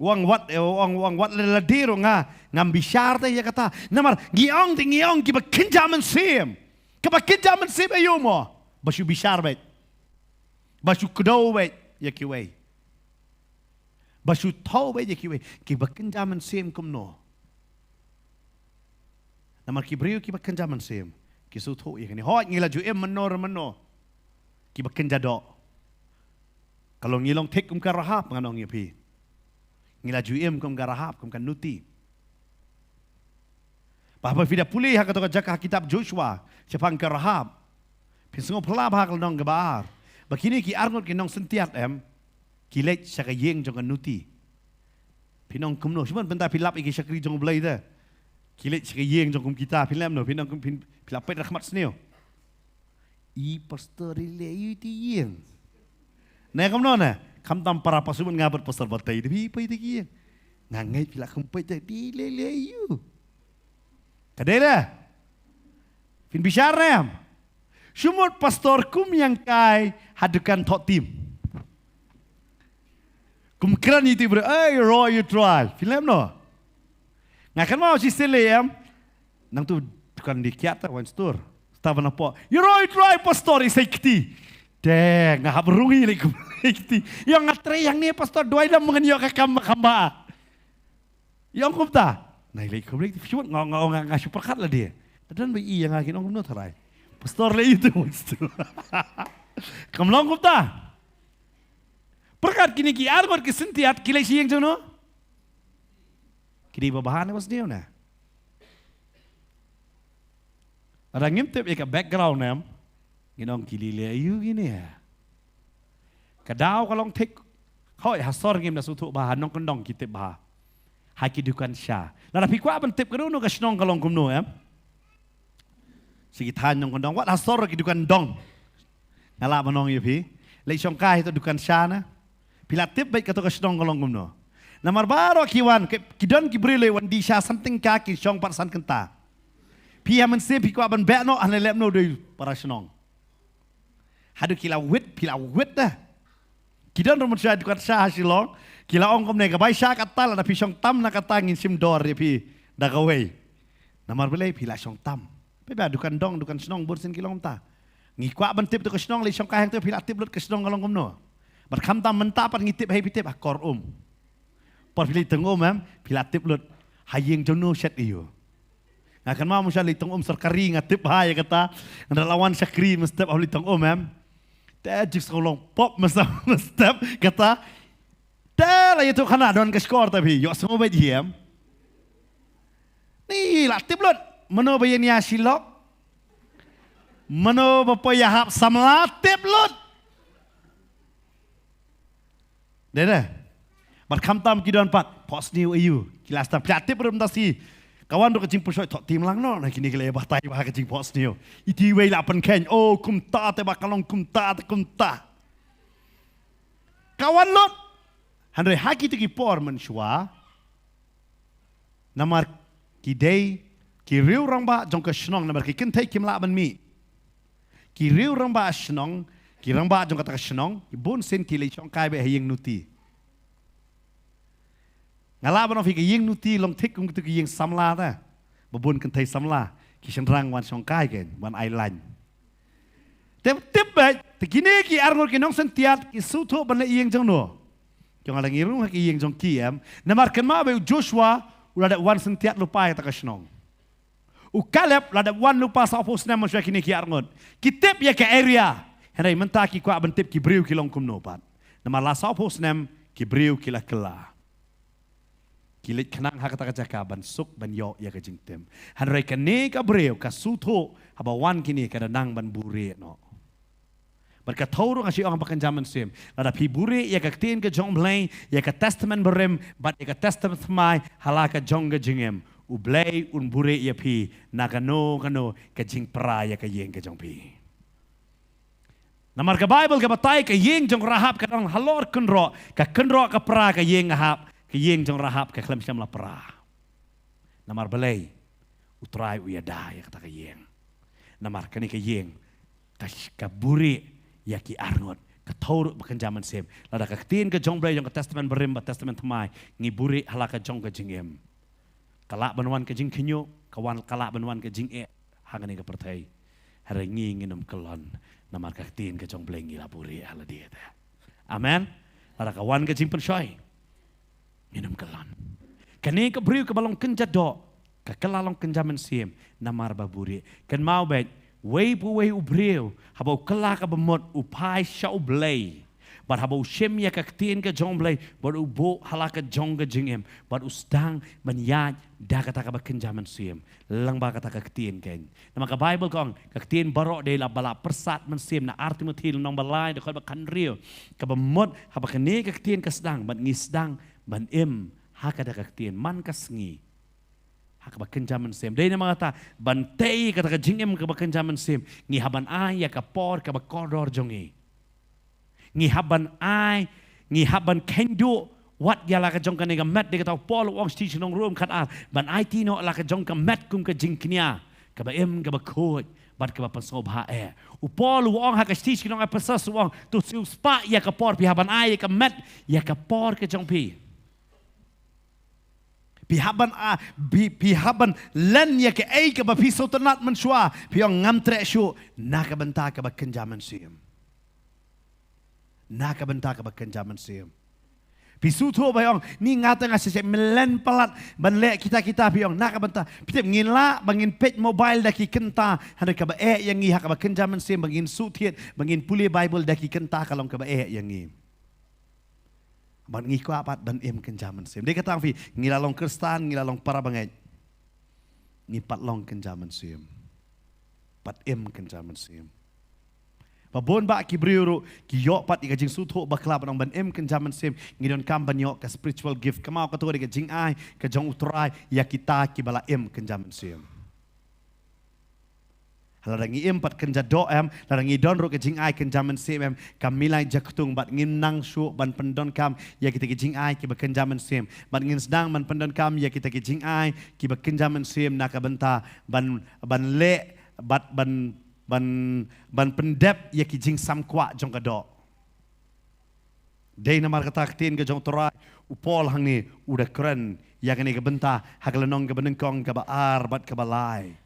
U ong wat, eh, u ong, u ong wat ïa lade ruh nga, ngam bishar te ïa kata. Namar ngi ong te ngi ong kiba kynja mynsiem. Kaba kynja mynsiem aïu mo? Ba shu bishar beit. Ba shu kdew beit ïa kiwei. Ba shu thew beit ïa kiwei. Kiba kynja mynsiem kumno? Namar ki briew kiba kynja mynsiem, ki sngewthuh ïa kane. Hooid, ngi la ju im mynno re mynno. Kiba kynja doh. Ka long, ngi long thik kum ka Rahab, ngan ong ïa phi. Ngi la ju im kum ka Rahab, kum ka nuti. Ba haba phi da pule ha kato ka jaka ha kitab Joshua, shaphang ka Rahab, phin sngewphylla bha ha ka lynnong kaba ar, ba kine ki arngut ki nongsyntiat, em, ki leit sha ka ïing jong ka nuti. Phin ong kumno, shu mon, mynta phi lap ïa ki shakri jong U Blei te. Ki leit sha ka ïing jong kum kita, phin lap no, phin ong kum, phin, phi la peit da ka mat sniew. I pastor i leh aïu ïa ïing. Ne kumno ne? Khamtam para pastor, nga bad pastor batai, phi peit ïa ïing. Nga ngeit phi la kham peit te, i leh leh aïu. Ka dei leh. Phin bishar ne em? Shu mut pastor kum ïa kai ha dukan thoh tim. Kum kren ïa ti briew, ei, roi ïa u Trai. Phi lap no? Nga kynmaw shi sien lei em. Nangtu dukan dih kiad ta, wine store. Sta ban hapoh. Ïa roi ïa u Trai pastor, i sei kti. Te nga hap rung ïa lei kum lei kti. Ïa nga trei hangne pastor, duwai lem ngan ïoh ka kam kham bha. Ïa ong kumta. Nai lei kum lei kti. Shu mut nga, nga, nga, nga shu pyrkhat lade. Te don ba i ïa nga kin ong kumno tharai. Pastor lei ïa tu, wine store. Kam long kumta. Pyrkhat, kine ki arngut ki syntiat ki leit sha ïing jong no? Ki dei ba bha ne ba sniew ne? Lada ngim tip ïa ka background em, ngin ong ki leh leh aïu kine. Ka daw ka long thik. Hooid, ha sor ngim da sngewthuh bha, ha nongkyndong ki tip bha. Ha ki dukan sha. Lada phi kwah ban tip kano kano ka shnong ka long kumno em, sha ki thaiñ nongkyndong, wat ha sor ki dukan dong. Nga lah ban ong ïa phi, leit shong kai ha kato dukan sha na. Phi lah tip beit kato ka shnong ka long kumno. Namar baroh ki wan, ki, ki don ki briew lei wan die sha san tyngka, ki shong pat san kynta. Phi ha mynsiem phi kwah ban beh noh, hangne leh noh, dei para shnong. Haduh ki la wit, phi la wit da. Ki don ruh mynshuwa dukan sha ha Shillong, ki la ong kumne, ka bai sha kata, lada phi shong tam na kata ngin shim dor ïa phi da kawei. Namar balei? Phi la shong tam. Phi ba dukan dong, dukan shnong, bun sien ki long kumta. Ngi kwah ban tip tu ka shnong, leit shongkai hangtu phi la tip lut ka shnong ka long kumno. Bad khamtam mynta pat ngi tip, hei phi tip ha kor um. Por phi leit tong um em, phi la tip lut ha ïing jong no shet ïa u. Nga kynmaw mynshwa leit tong um sorkari nga tip bha ïa kata. Nga da la wan shakri mynstep haba leit tong um em. Te jingsngew long pop mynstep mynstep kata. Te la ïathuh khana don ka shkor ta phi ïohsngew beit hi em. Ni la tip lut. Mano ba ïania shi lok. Mano ba poi ïahap samla tip lut. Dei dei. Bad khamtam ki don pat phohsniew aïu. Ki la sdang phi la tip ruh mynta shi. Ka wan ruh ka jingpynshoi, thoh tim lang noh na kine ki la ïa batai bha ka jingphohsniew. Iti wei la pynkheiñ, oh kumta te ba ka long kumta te kumta. Ka wan lut. Hynrei ha kitu ki por mynshwa, namar ki dei ki riew rangbah jong ka shnong, namar ki kynthei kim lah ban mih. Ki riew rangbah shnong, ki rangbah jong kata ka shnong, ki bun sien ki leit shongkai beit ha ïing nuti. Nga lah ban ong phi ka ïing nuti long thik kum kitu ki ïing samla ta. Ba bun kynthei samla ki shynrang wan shongkai, kein wan ai lain. Te tip beit, te kine ki arngut ki nongsyntiat ki sngewthuh ban leit ïing jong no. Ki ong, la ngi rung ha ki ïing jong ki em. Namar kynmaw beit, u Joshua u la dep wan syntiat lypa ïa kata ka shnong. U Kaleb la dep wan lypa sawphew snem mynshwa kine ki arngut. Ki tip ïa ka area. Hynrei mynta ki kwah ban tip ki briew ki long kumno pat. Namar la sawphew snem ki briew ki la kylla. Ki leit khnang ha kata ka jaka ban suk ban ïoh ïa ka jingtip. Hynrei kane ka briew ka sngewthuh haba wan kine ka da nang ban buhrieh noh. Bad ka thew ruh nga shu ong ha ba kynja mynsiem. Lada phi buhrieh ïa ka ktien ka jong U Blei, ïa ka Testament Barim bad ïa ka Testament Thymmai ha la ka jong ka jingim, U Blei un buhrieh ïa phi na kano kano ka jingpra ïa ka ïing ka jong phi. Namar ka Baibl ka batai ka ïing jong Rahab ka don halor kynroh, ka kynroh ka pra, ka ïing Ahab, ka ïing jong Rahab ka khlem shym la pra. Namar balei? U Trai u ïada ïa kata ka ïing. Namar kane ka ïing ka, ka buhrieh ïa ki arngut. Ka thew ruh ba kynja mynsiem. Lada ka ktien ka jong U Blei jong ka Testament Barim bad Testament Thymmai ngi buhrieh ha la ka jong ka jingim, ka lah ban wan ka jingkhynñiuh, ka wan, ka lah ban wan ka jingeh ha kane ka pyrthei. Hynrei ngi ngin ym kyllon namar ka ktien ka jong U Blei ngi la buhrieh ha lade te. Amen. Lada ka wan ka jingpynshoi, ngin ym kyllon. Kane ka briew kaba long kynja doh, ka kylla long kynja mynsiem namar ba buhrieh. Kynmaw beit, wei pa wei u briew haba u kylla kaba mut u phai sha U Blei. Bad haba u shim ïa ka ktien ka jong U Blei bad u buh ha la ka jong ka jingim bad u sdang ban ïaid da kata kaba kynja mynsiem, lyngba kata ka ktien, kein. Namar ka Baibl ka ong ka ktien baroh dei la ba la pyrsad mynsiem, na Ar Timothi lynnong ba lai dkhot ba khathynriew. Kaba mut haba kane ka ktien ka sdang bad ngi sdang ban im ha kata ka ktien man ka sngi ha kaba kynja mynsiem. Dei namar kata ban tei kata ka jingim kaba kynja mynsiem, ngi hap ban ai ïa ka por kaba kordor jong ngi. Ngi hap ban ai, ngi hap ban kheiñ duh wat ïa la ka jong kane ka met. Dei kata u Paul u ong sha ki shnong Rom khatar, ban aiti noh la ka jong ka met kum ka jingkñia kaba im, kaba khuid bad kaba pynsngewbha eh. U Paul u ong ha ki shnong Ephesus u ong, to siew spah ïa ka por, phi hap ban ai ïa ka met ïa ka por ka jong phi. Phi hap ban, ah, phi, phi hap ban len ïa kaei kaba phi sngewtynnat mynshuwa. Phi ong ngam treh shuh na ka bynta kaba kynja mynsiem. Na ka bynta kaba kynja mynsiem. Phi sngewthuh ba ong ni nga te nga shisha mynlen palat ban leh kita kita, phi ong na ka bynta. Phi tip ngin lah ba ngin peit mobile da ki kynta, hynrei kaba eh ïa ngi ha kaba kynja mynsiem, ba ngin shu thied, ba ngin pule Baibl da ki kynta ka long kaba eh ïa ngi. Bad ngi kwah pat ban im kynja mynsiem. Dei kata ong phi, ngi la long Khristan, ngi la long para bangeit, ngi pat long kynja mynsiem, pat im kynja mynsiem. Ba bun bah ki briew ruh ki ïoh pat ïa ka jingsngewthuh bakla ban ong ban im kynja mynsiem, ngi donkam ban ïoh ka spiritual gift. Kynmaw kato dei ka jingai ka jong U Trai ïa kita kiba la im kynja mynsiem. Lada ngi im pat kynja doh em, lada ngi don ruh ka jingai kynja mynsiem em, kam milai jaktung bad ngim nang shuh ban pyndonkam ïa kita ki jingai kiba kynja mynsiem. Bad ngin sdang ban pyndonkam ïa kita ki jingai kiba kynja mynsiem na ka bynta ban, ban leh bad ban, ban, ban pyndep ïa ki jingsam kwah jong ka doh. Dei namar kata ka ktien ka jong U Trai, u Paul hangne u da kren ïa kane ka bynta ha ka lynnong kaba nyngkong, kaba ar bad kaba lai.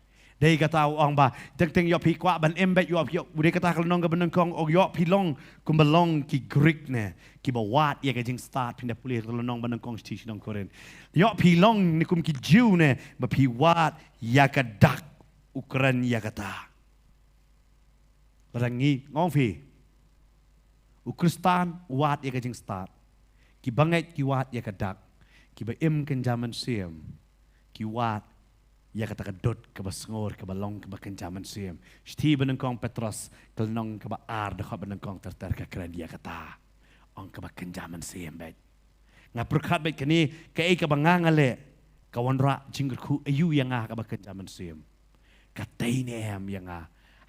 Dei kata u ong ba, teng teng ïoh phi kwah ban im beit, ïoh phi, dei kata ka lynnong kaba nyngkong, ong ïoh phi long kumba long ki Greek ne, kiba wad ïa ka jingstad. Phin da pule ka lynnong ba nyngkong shithi sha nong Korinth. Ïoh phi long ne kum ki Jiw ne, ba phi wad ïa ka dak, u kren ïa kata. Lada ngi, nga ong phi, u Khristan u wad ïa ka jingstad. Kiba ngeit ki wad ïa ka dak. Kiba im kynja mynsiem ki wad ïa kata ka dud kaba sngur, kaba long kaba kynja mynsiem. Shithi ba nyngkong Petros, ka lynnong kaba ar, dkhot ba nyngkong ter ter ka kren ïa kata. Ong kaba kynja mynsiem beit. Nga pyrkhat beit kane, kaei kaba nga nga leh ka wanrah jingkyrkhu aïu ïa nga ha kaba kynja mynsiem? Katei ne em ïa nga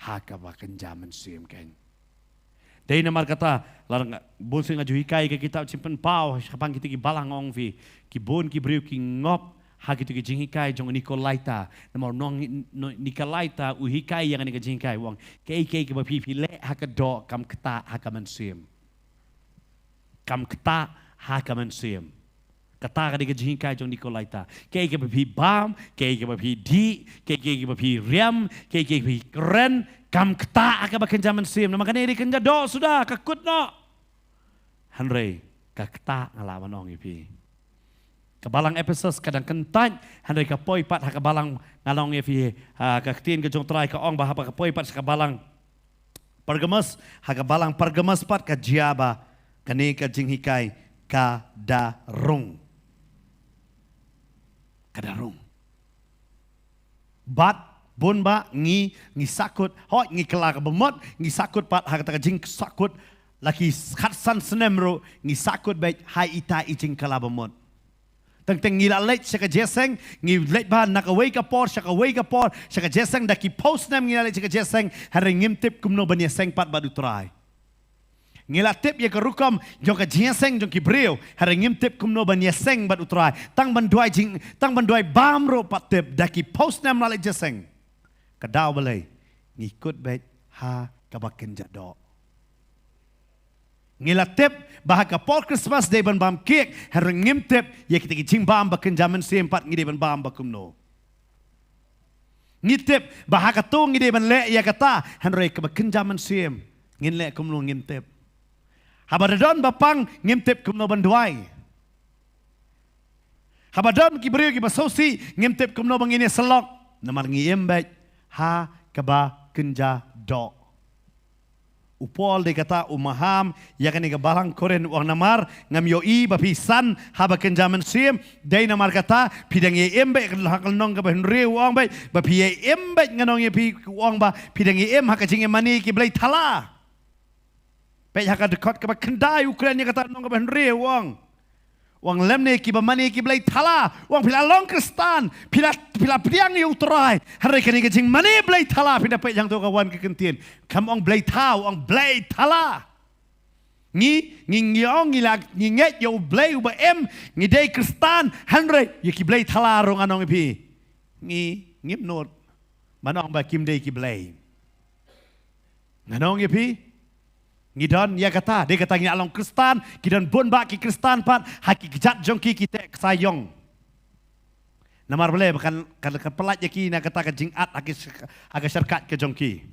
ha kaba kynja mynsiem keiñ? Dei namar kata, lada nga, bun sien nga ju hikai ka kitab Jingpynpaw shaphang kita ki balang, ong phi, ki bun ki briew ki ngop ha kita ki jinghikai jong Nikolaita. Namar u nong, nong Nikolaita u hikai ïa kane ka jinghikai, u ong, kaei kaei kaba phi phi leh ha ka doh kam ktah ha ka mynsiem. Kam ktah ha ka mynsiem. Kata ka dei ka jinghikai jong Nikolaita. Kaei kaba phi bam, kaei kaba phi dih, kaei kaei kaba phi riam, kaei kaei kaba phi kren, kam ktah ha kaba kynja mynsiem. Namar kane dei kynja doh suda, ka kut noh. Hynrei ka ktah, nga lah ban ong ïa phi, ka balang Ephesus ka dang kyntait, hynrei ka poi pat ha ka balang, ngan ong ïa phi, ha ka ktien ka jong U Trai ka ong ba haba ka poi pat sha ka balang Pergamos, ha ka balang Pergamos pat ka jia ba kane ka jinghikai ka da rung. Ka da rung. Bad bun ba ngi, ngi sahkut, hooid ngi kylla kaba mut, ngi sahkut pat ha kata ka jingsahkut, la ki khatsan snem ruh ngi sahkut beit ha ita i jingkylla ba mut. Teng teng ngi la leit sha ka jingïaseng, ngi leit bha na kawei ka por sha kawei ka por, sha ka jingïaseng, da ki phew snem ngi la leit sha ka jingïaseng, hynrei ngim tip kumno ban ïaseng pat bad U Trai. Ngi la tip ïa ka rukom jong ka jingïaseng jong ki briew, hynrei ngim tip kumno ban ïaseng bad U Trai. Tang ban duwai jing, tang ban duwai bam ruh pat tip, da ki phew snem la leit jingïaseng. Ka daw balei? Ngi kut beit ha kaba kynja doh. Ngi la tip ba ha ka por Christmas dei ban bam kek, hynrei ngim tip ïa kita ki jingbam ba kynja mynsiem pat ngi dei ban bam ba kumno. Ngi tip ba ha kato ngi dei ban leh ïa kata, hynrei kaba kynja mynsiem ngin leh kumno ngim tip. Haba da don ba pang ngim tip kumno ban duwai. Haba don ki briew kiba sngewsih ngim tip kumno ba ngin ïasyllok. Namar ngi im beit ha kaba kynja doh. U Paul dei kata u maham ïa kane ka balang Korinth, u ong namar ngam ïohi ba phi san haba kynja mynsiem. Dei namar kata phi dang ïa im beit, ha ka lynnong kaba hynriew u ong beit ba phi ïa im beit, ngan ong ïa phi, u ong ba phi dang ïa im ha ka jingïamane ki blei thala. Peit ha ka dkhot kaba khyndai u kren ïa kata, lynnong kaba hynriew u ong. U ong lymne kiba mane ki blei thala. U ong phi la long Khristan, phi la, phi la pdiang ïa U Trai, hynrei kane ka jingmane blei thala, phi da peit hangto ka wan ka kyntien. Kam ong blei thaw, u ong blei thala. Ngi, ngi, ngi ong ngi la, ngi ngeit ïa U Blei uba im, ngi dei Khristan, hynrei ïa ki blei thala ruh ngan ong ïa phi, ngi, ngim nud ban ong ba kim dei ki blei. Ngan ong ïa phi, ngi don ïa kata, dei kata ngi la long Khristan, ki don bun bah ki Khristan pat ha ki kjat jong ki, ki teh ksaiong. Namar balei? Ba kan, kan, kan pyllait ïa ki na kata ka jingat ha ki, ha ka syrkat ka jong ki.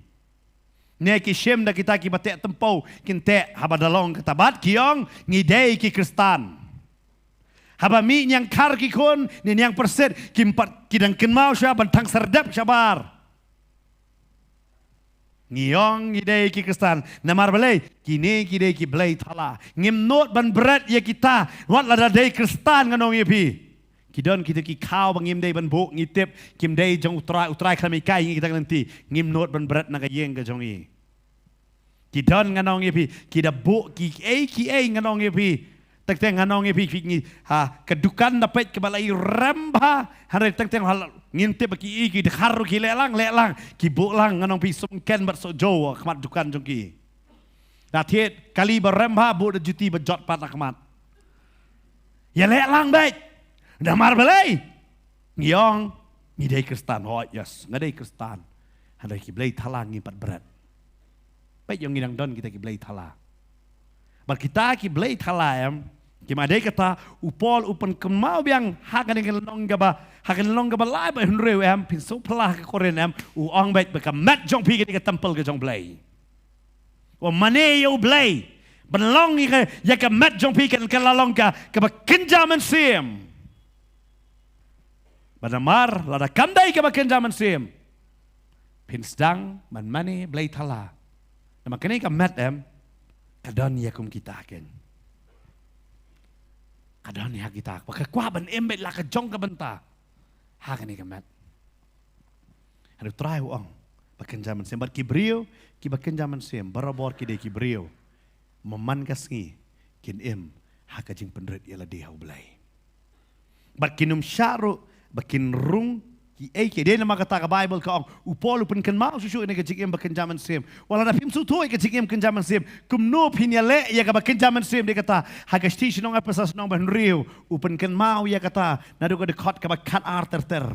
Ne ki shim da kita kiba teh tympew, kin teh haba da long kata bad ki ong ngi dei ki Khristan. Haba mih niangkhar ki khun ne niangpyrsit, kim pat, ki dang kynmaw shuwa ban thang syrdep shabar. Ngi ong ngi dei ki Khristan, namar balei? Kine ki dei ki blei thala. Ngim nud ban bret ïa kita, wat lada dei Khristan ngan ong ïa phi. Ki don kita ki khaw ba ngim dei ban buh, ngi tip kim dei jong U Trai, U Trai khlem hikai ïa ngi kita ki lynti. Ngim nud ban bret na ka ïing ka jong ngi. Ki don ngan ong ïa phi, ki da buh kiei kiei ngan ong ïa phi. Teng teng ngan ong ïa phi, phi ngi, ha, ka dukan da peit kaba la i rem bha, hynrei teng teng ha la, ngin tip ba ki i ki dkhar ruh ki leh lang, leh lang, ki buh lang ngan ong ïa phi, sumken bad sohjew ha khmat dukan jong ki. Da thied kali ba rem bha, buh da juti ba jot pat ha khmat. Ïa leh lang beit. Namar balei? Ngi ong ngi dei Khristan, oh yes, nga dei Khristan. Hynrei ki blei thala ngim pat bret. Peit ïa ngi dang don kita ki blei thala. Bad kita ki blei thala em, Ki ma dei kata, u Paul u pynkynmaw biang ha kane ka lynnong kaba, ha ka lynnong kaba lai bad hynriew em, phin sngewphylla ha ka Korinth em, u ong beit ba ka met jong phi ka dei ka temple ka jong Blei. Wat mane ïa u Blei. Ban long ïa ka, ïa ka met jong phi kan, kan la long ka, kaba kynja mynsiem. Bad namar, lada kam dei kaba kynja mynsiem, phin sdang ban mane blei thala. Namar kane ka met em, ka don ïa kum kita ken. Ka don ïa kita. Ba ka kwah ban im beit la ka jong ka bynta. Ha kane ka met. Hynrei u Trai u ong, ba kynja mynsiem. Bad ki briew, kiba kynja mynsiem, barabor ki dei ki briew. Mynman ka sngi, kin im, ha ka jingpynrit ïa lade ha u Blei. Bad kin ym shah ruh, ba kin rung, kiei kiei. Dei namar kata ka Baibl ka ong, u Paul u pynkynmaw shuh shuh ïa kane ka jingim ba kynja mynsiem. Wat lada phim sngewthuh ïa ka jingim kynja mynsiem, kumno phin ïaleh ïa kaba kynja mynsiem dei kata. Ha ka shithi sha ki nong Ephesus lynnong ba hynriew, u pynkynmaw ïa kata, naduh ka dkhot kaba khat ar ter ter.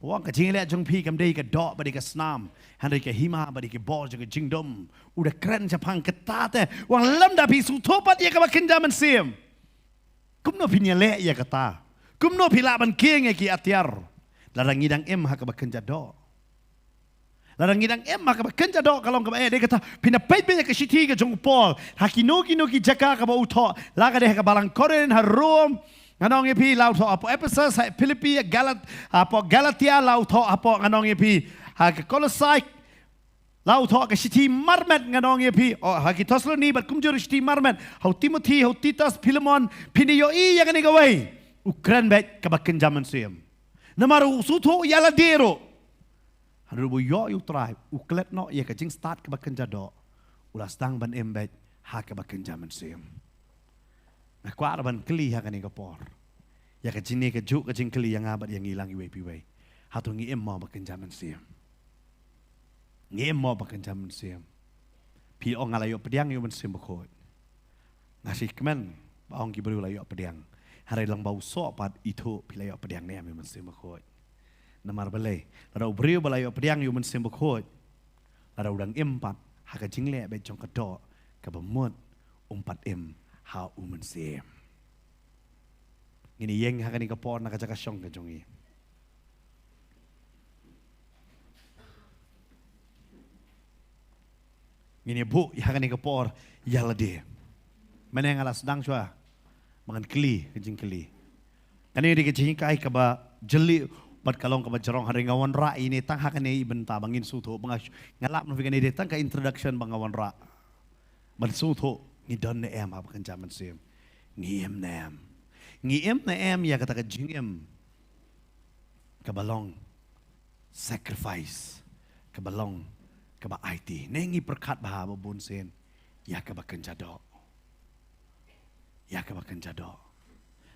U ong ka jingïaleh jong phi kam dei ka doh bad dei ka snam, hynrei ka hima bad dei ka bor jong ka jingdum. U da kren shaphang kata te, u ong lymda phi sngewthuh pat ïa kaba kynja mynsiem. Kumno phin ïaleh ïa kata? Kumno phi lah ban kieng ïa ki atiar? Lada ngi dang im ha kaba kynja doh. Lada ngi dang im ha kaba kynja doh ka long kaba eh, dei kata, phin da peit beit ïa ka shithi ka jong u Paul. Ha kino kino ki jaka kaba u thoh. La ka dei ha ka balang Korinth, ha Rom. Ngan ong ïa phi la u thoh hapoh Ephesus, ha Philippi, ha Galat-, hapoh Galatia, la u thoh hapoh ngan ong ïa phi. Ha ka Kolosai, la u thoh ka shithi marmet ngan ong ïa phi. Oh, ha ki Thessaloni, bad kumjuh shithi marmet. Ha u Timothi, ha u Titus, Philemon, phin da ïohi ïa kane kawei. U kren beit kaba kynja mynsiem. Namar u sngewthuh ïa lade ruh. Hynrei u ïoh ïa u Trai, u klet noh ïa ka jingstad kaba kynja doh. U la sdang ban im beit, ha kaba kynja mynsiem. Nga kwah ban kylli ha kane ka por. Ïa ka jingim ka juk ka jingkylli ïa nga bad ïa ngi lang iwei pa iwei. Hato ngi im mo ba kynja mynsiem? Ngi im mo ba kynja mynsiem? Phi ong nga la ïoh pdiang ïa u Mynsiem Bakhuid. Nga sngewkmen ba ong ki briew la ïoh pdiang. Hynrei lang ba u soh pat ithuh phi la ïoh pdiang ne em ïa u Mynsiem Bakhuid. Namar balei? Lada u briew ba la ïoh pdiang ïa u Mynsiem Bakhuid, lada u dang im pat ha ka jingleh beit jong ka doh, kaba mut um pat im ha u mynsiem. Ngin ïeng ha kane ka por na ka jaka shong ka jong ngi. Ngin ïa buh ïa kane ka por ïa lade. Mynne nga la sdang shuwa ba ngan kylli ka jingkylli. Kane dei ka jinghikai kaba jylliew bad ka long kaba jrong, hynrei nga wanrah ïa ine tang ha kane i bynta ba ngin sngewthuh ba nga sh-, nga lap na phi kane dei tang ka introduction ba nga wanrah. Ban sngewthuh ngi don ne em ha ba kynja mynsiem. Ngi im ne em. Ngi im ne em ïa kata ka jingim kaba long sacrifice, kaba long kaba aiti. Ne ngi pyrkhat bha ba bun sien ïa kaba kynja doh. Ïa kaba kynja doh.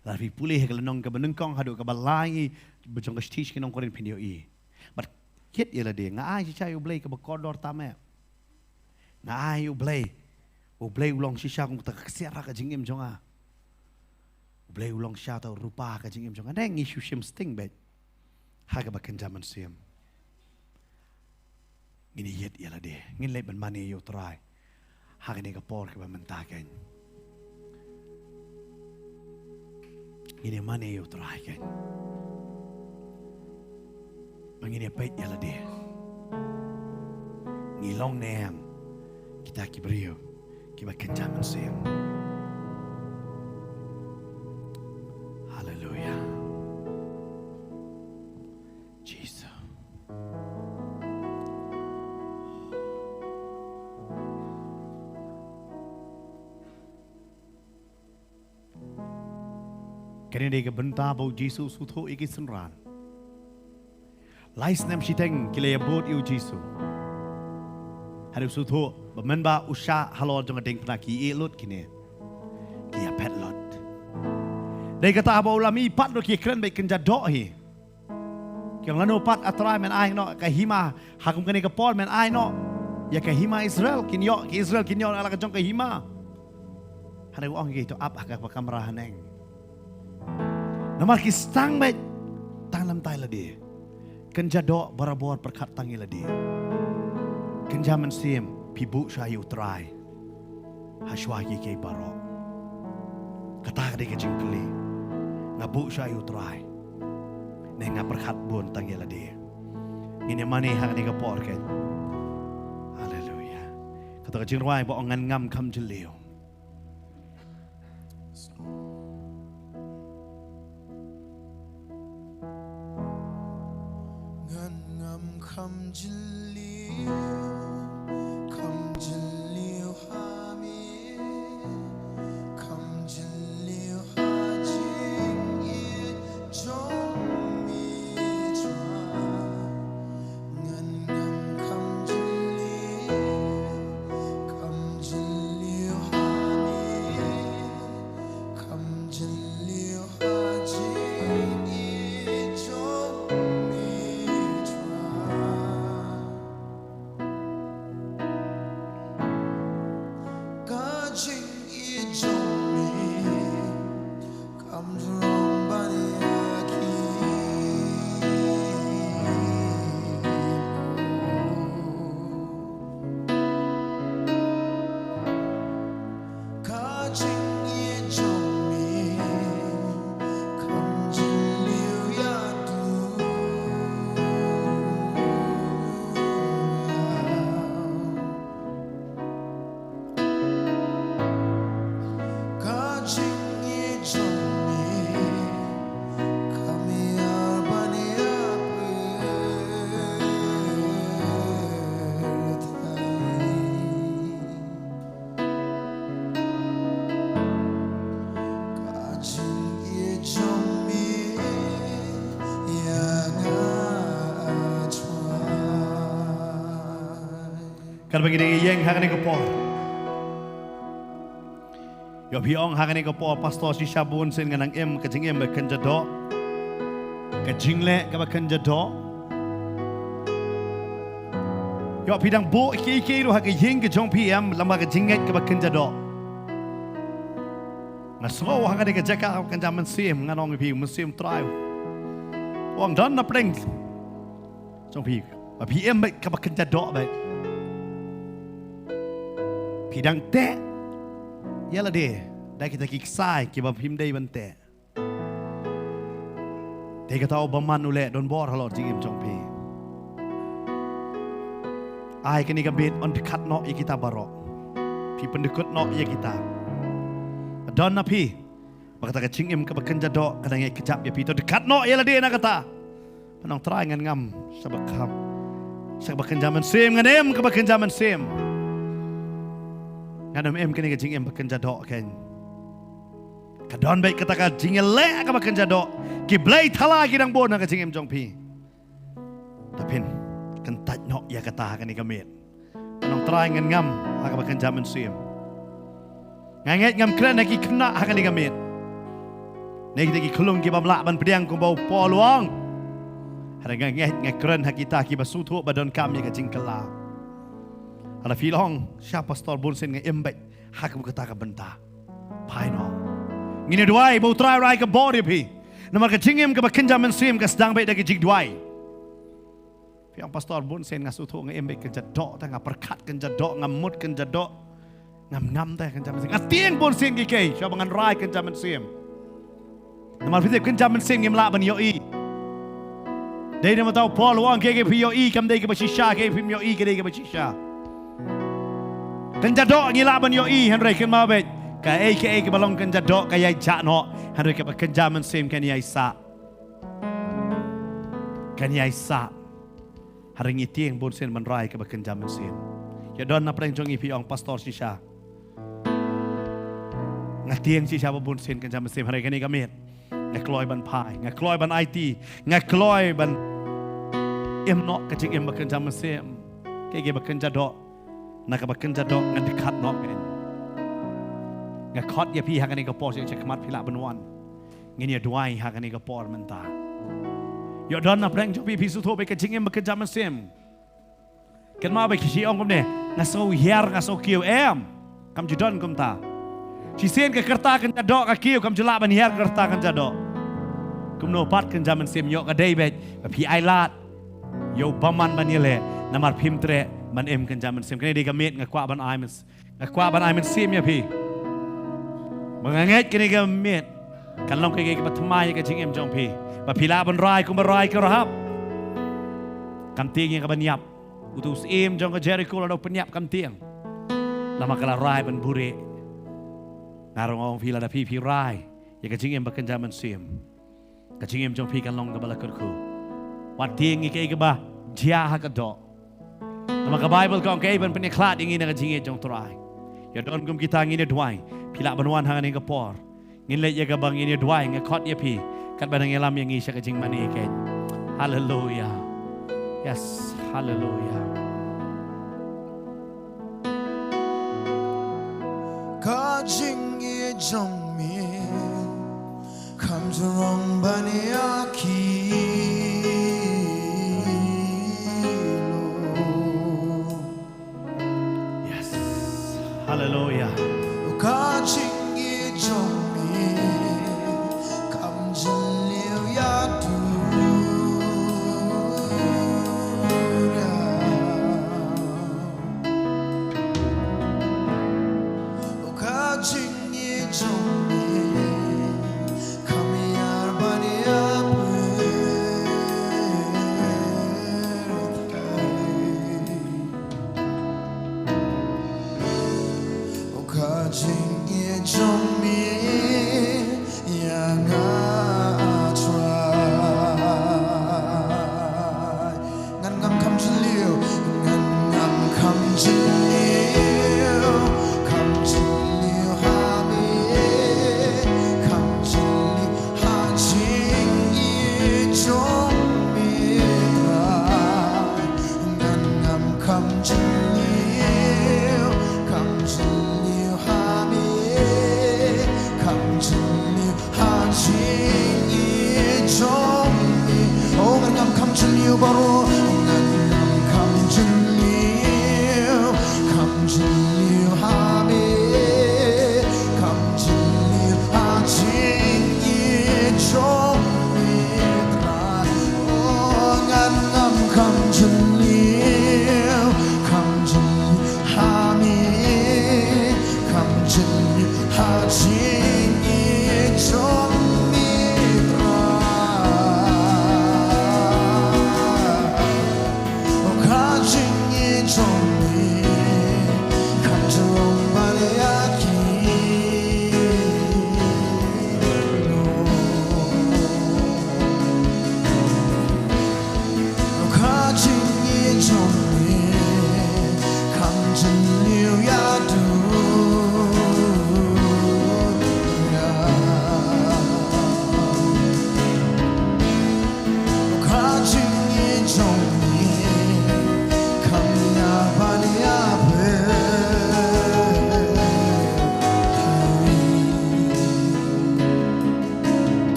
Lada phi pule ha ka lynnong kaba nyngkong haduh kaba lai, ba jong ka shithi sha ki nong Korinth phin ïohi. Bad kit ïa lade, nga ai shisha ïa u Blei kaba kordor tam eh. Nga ai ïa u Blei. U Blei u long shisha kum kata ka ksiar ha ka jingim jong nga. U Blei u long shisha uta u rupa ha ka jingim jong nga. Ne ngi shu shim sting beit ha kaba kynja mynsiem. Ngin ïa ïit ïa lade, ngin leit ban mane ïa u Trai ha kane ka por kaba mynta kein. Ngin ïa mane ïa u Trai kein. Ba ngin ïa peit ïa lade. Ngi long ne em kita ki briew kiba kynja mynsiem. Haleluia. Jisu. Kane dei ka bynta ba u Jisu u sngewthuh ïa ki synran. Lai snem shiteng ki la ïabud ïa u Jisu. Hynrei u sngewthuh ba mynba u shah halor jong ka diengphna ki ïeh lut kine. Ki ïaphet lut. Dei kata ba u la mih pat ruh ki kren beit kynja doh hi. Ki ong lano pat A Trai men ai noh ka hima, ha kum kane ka por men ai noh ïa ka hima Israel, kin ïoh, ki Israel kin ïoh na la ka jong ka hima. Hynrei u ong ïa ki to ap ha kaba kamra haneng. Namar ki sdang beit tang lem tai lade. Kynja doh barabor pyrkhat tang ïa lade. Kynja mynsiem phi buh sha ïa u Trai. Ha shuwa kiei kiei baroh. Kata ka dei ka jingkylli. Nga buh shuwa ïa U Trai, ne nga pyrkhat bun tang ïa lade? Ngin ïa mane ha kane ka por keiñ. Haleluya. Kata ka jingrwai ba ong, ngan ngam kham jylliew. Ngan ngam kham jylliew, kham jylliew ha me, kham jylliew ha jingïeit jong me Trai. Ngan ngam kham jylliew, kham jylliew ha me, kham jylliew ha jingïeit jong me Trai. Ka jingïeit jong me kam ju long ban ïa ki. Ka jingïeit jong me kam jylliew ïa tu. Ka jingïeit jong me kam ïa ban ïa pyrthei. Ka jingïeit jong me ïa nga Trai. Katba ngi dang ïeng ha kane ka por, ïoh phi ong ha kane ka por, Pastor, shisha bun sien nga nang im ka jingim ba kynja doh, ka jingleh kaba kynja doh. Ïoh phi dang buh ïa ki, ïa ki ruh ha ka ïing ka jong phi, em, lyngba ka jingngeit kaba kynja doh. Nga sngew ha kane ka jaka kynja mynsiem, ngan ong ïa phi, mynsiem Trai u ong don na pdeng jong phi ba phi im beit kaba kynja doh beit. Phi dang teh ïa lade da kita ki ksai kiba phim dei ban teh. Te kata u bymman u leh don bor halor jingim jong phi. Ai kane ka miet un dkhat noh ïa kita baroh. Phi pyndkut noh ïa kita. Don na phi ba kata ka jingim kaba kynja doh ka dang ïai kjap ïa phi, to dkhat noh ïa lade na kata. Ban ong, Trai, ngan ngam sha ba kham, sha ba kynja mynsiem, ngan im kaba kynja mynsiem. Ngan ym im kane ka jingim ba kynja doh keiñ. Ka don beit kata ka jingïaleh kaba kynja doh. Ki blei thala ki dang bun ha ka jingim jong phi. Te phin kyntait noh ïa kata ha kane ka miet. Ban ong, Trai, ngan ngam ha kaba kynja mynsiem. Nga ngeit ngam kren ha ki khynnah ha kane ka miet, ne kita ki khyllung ki bym lah ban pdiang, kumba u Paul u ong. Hynrei nga ngeit nga kren ha kita kiba sngewthuh ba donkam ïa ka jingkylla. Hynrei phi ong, shisha Pastor, bun sien nga im beit ha kaba kata ka bynta. Phai noh. Ngin ïa duwai ba u Trai u ai ka bor ïa phi. Namar ka jingim kaba kynja mynsiem ka sdang beit da ka jingduwai. Phi ong, Pastor, bun sien nga sngewthuh nga im beit kynja doh, te nga pyrkhat kynja doh, nga mut kynja doh. Ngam ngam te kynja mynsiem. Nga tieng bun sien kiei kiei sha ba ngan rai kynja mynsiem. Namar phi tip kynja mynsiem ngim lah ban ïohi. Dei namar kata u Paul u ong, kaei kaei phi ïohi kam dei kaba shisha, kaei phim ïohi ka dei kaba shisha. Kynja doh ngi lah ban ïohi, hynrei kynmaw beit, kaei kaei kaba long kynja doh ka ïai jah noh, hynrei kaba kynja mynsiem kan ïai sah. Kan ïai sah. Hynrei ngi tieng bun sien ban rai kaba kynja mynsiem. Ïa don na pdeng jong ngi phi ong, Pastor, shisha nga tieng shisha ba bun sien kynja mynsiem, hynrei kane ka miet nga kloi ban phai, nga kloi ban aiti, nga kloi ban im noh ka jingim ba kynja mynsiem. Kaei kaei ba kynja doh, na kaba kynja doh ngan dkhat noh keiñ. Nga khot ïa phi ha kane ka por sha khmat phi lah ban wan. Ngin ïa duwai ha kane ka por mynta. Ïoh don na pdeng jong phi phi sngewthuh beit ka jingim ba kynja mynsiem. Kynmaw beit, ki shu ong kumne, nga sngew hiar, nga sngew kiew, em. Kam ju don kumta. Shisien ka kyrta kynja doh ka kiew, kam ju lah ban hiar kyrta kynja doh. Kumno pat kynja mynsiem, ïoh ka dei beit ba phi ailad ïa u bymman ban ïaleh, namar phim treh ban im kynja mynsiem. Kane dei ka miet nga kwah ban ai myns-, nga kwah ban ai mynsiem ïa phi. Ba nga ngeit kane ka miet kan long kaei kaei kaba thymmai ïa ka jingim jong phi, ba phi lah ban rai kumba rai ka Rahab. Kam tieng ïa kaban ïap. Uto u syiem jong ka Jeriko la da pynïap kam tieng. Namar ka la rai ban buhrieh. Nga ruh nga ong ïa phi, lada phi phi rai ïa ka jingim ba kynja mynsiem, ka jingim jong phi kan long kaba la kyrkhu. Wat tieng ïa kaei kaba jia ha ka doh. Namar ka Baibl ka ong kaei ban pynïakhlad ïa ngi na ka jingïeit jong u Trai. Ïa don kum kita ngin ïa duwai. Phi lah ban wan ha kane ka por. Ngin leit ïa kaba ngin ïa duwai, nga khot ïa phi. Katba nang ïalam ïa ngi sha ka jingmane keiñ. Haleluya. Yes, haleluya. Ka jingïeit jong me kam ju rong ban ïa ki lo. Yes. Haleluya. Ka jingïeit jong me kam jylliew ïa tu. Ka jingïeit jong me kam ïar ban ïapyrkhat. Ka jingïeit jong me ïa nga, Trai. Ngan ngam kham jylliew, ngan ngam kham jylliew, kham jylliew ha me, kham jylliew ha jingïeit jong me, Trai. Ngan ngam kham jylliew, kham jylliew ha me, kham jylliew ha jingïeit jong me. Oh, ngan ngam kham jylliew baroh, ngan ngam kham jylliew, kham jylliew ha me, kham jylliew ha jingïeit jong me, Trai. Oh, ngan ngam kham jylliew, kham jylliew ha me, kham jylliew ha jingïeit jong me, Trai. Oh, ka jingïeit jong me kam ju rong ban ïa ki lo. Ka jingïeit jong me kam jylliew ïa tu. Ka jingïeit jong me kam ïar ban ïapyrkhat.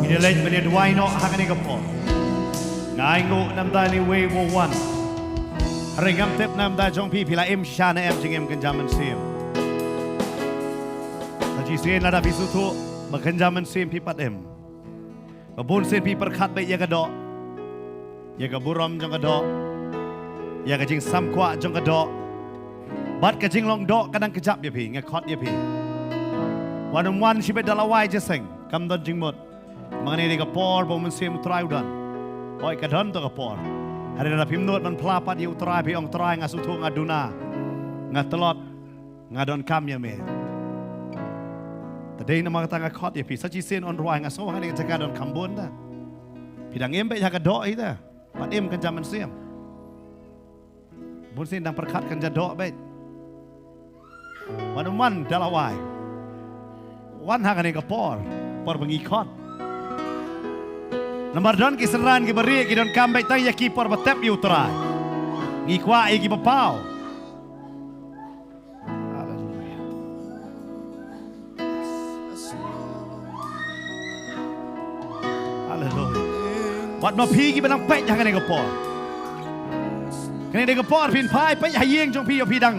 Ngin ïa leit ban ïa duwai noh ha kane ka por. Nga ainguh namar ba uwei u wan. Hynrei ngam tip namar ba jong phi phi la im shisha ne em jingim kynja mynsiem. Sa shisien lada phi sngewthuh ba kynja mynsiem phi pat im. Ba bun sien phi pyrkhat beit ïa ka doh, ïa ka burom jong ka doh, ïa ka jingsam kwah jong ka doh. Bad ka jinglong doh ka dang kjap ïa phi, nga khot ïa phi. Wat nym wan shibit da lawei jingïaseng, kam don jingmut. Mynta dei ka por ba u Mynsiem u Trai u don. Hooid, ka don to ka por. Hynrei lada phim nud ban phla pat ïa u Trai, phi ong, Trai, nga sngewthuh nga duna, nga tlot, nga donkam ïa me. Te dei namar kata nga khot ïa phi, sa shisien un rwai, nga sngew ha kane ka jaka don kham bun te. Phi dang im beit ha ka doh hi te. Pat im kynja mynsiem. Bun sien dang pyrkhat kynja doh beit. Wat nym wan da lawei. Wan ha kane ka por, por ba ngi khot. Namar don ki synran kiba rieh ki donkam beit tang ïa ki por ba tep ïa u Trai. Ngi kwah ïa kiba paw. Haleluya. Haleluya. Wat ma phi kiba nang peit ha kane ka por. Kane ka por phin phai peit ha ïing jong phi, ïoh phi dang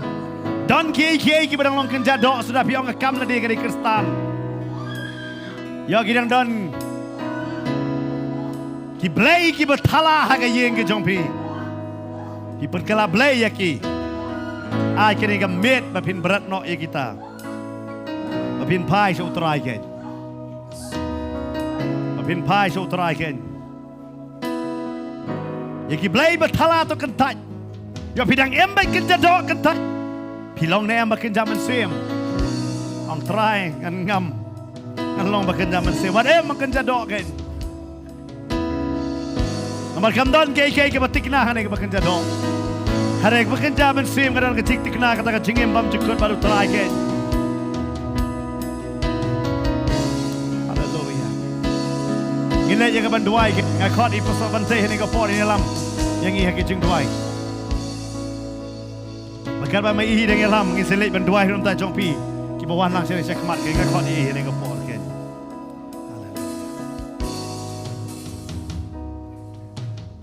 don kiei kiei kiba dang long kynja doh, suda phi ong kam lade ka dei Khristan. Ïoh ki dang don ki blei kiba thala ha ka ïing ka jong phi. Phi pynkylla blei ïa ki. Ai kane ka miet ba phin bret noh ïa kita. Phin phai sha U Trai kein. Phin phai sha U Trai kein. Ïa ki blei ba thala to kyntait. Ïa phi dang em ba kynja doh kyntait. Phi long ne em ba kynja mynsiem? Ong Trai, ngan ngam. Ngan long ba kynja mynsiem. Wat em ba kynja doh kein. Namar kam don kiei kiei kiba thikna hangne kiba kynja doh. Hynrei kiba kynja mynsiem ka don ka jingthikna kata ka jingim bymjukut bad U Trai kein. Haleluia. Ngin leit ïa ka ban duwai kein. Nga khot i Pastor Bante hangne ka por, in ïalam ïa ngi ha ki jingduwai. Bad katba ma i dang ïalam, ngin sa leit ban duwai ruh na bynta jong phi kiba wan lang sha, sha khmat kein. Nga khot ïa i hangne ka por kein. Haleluia.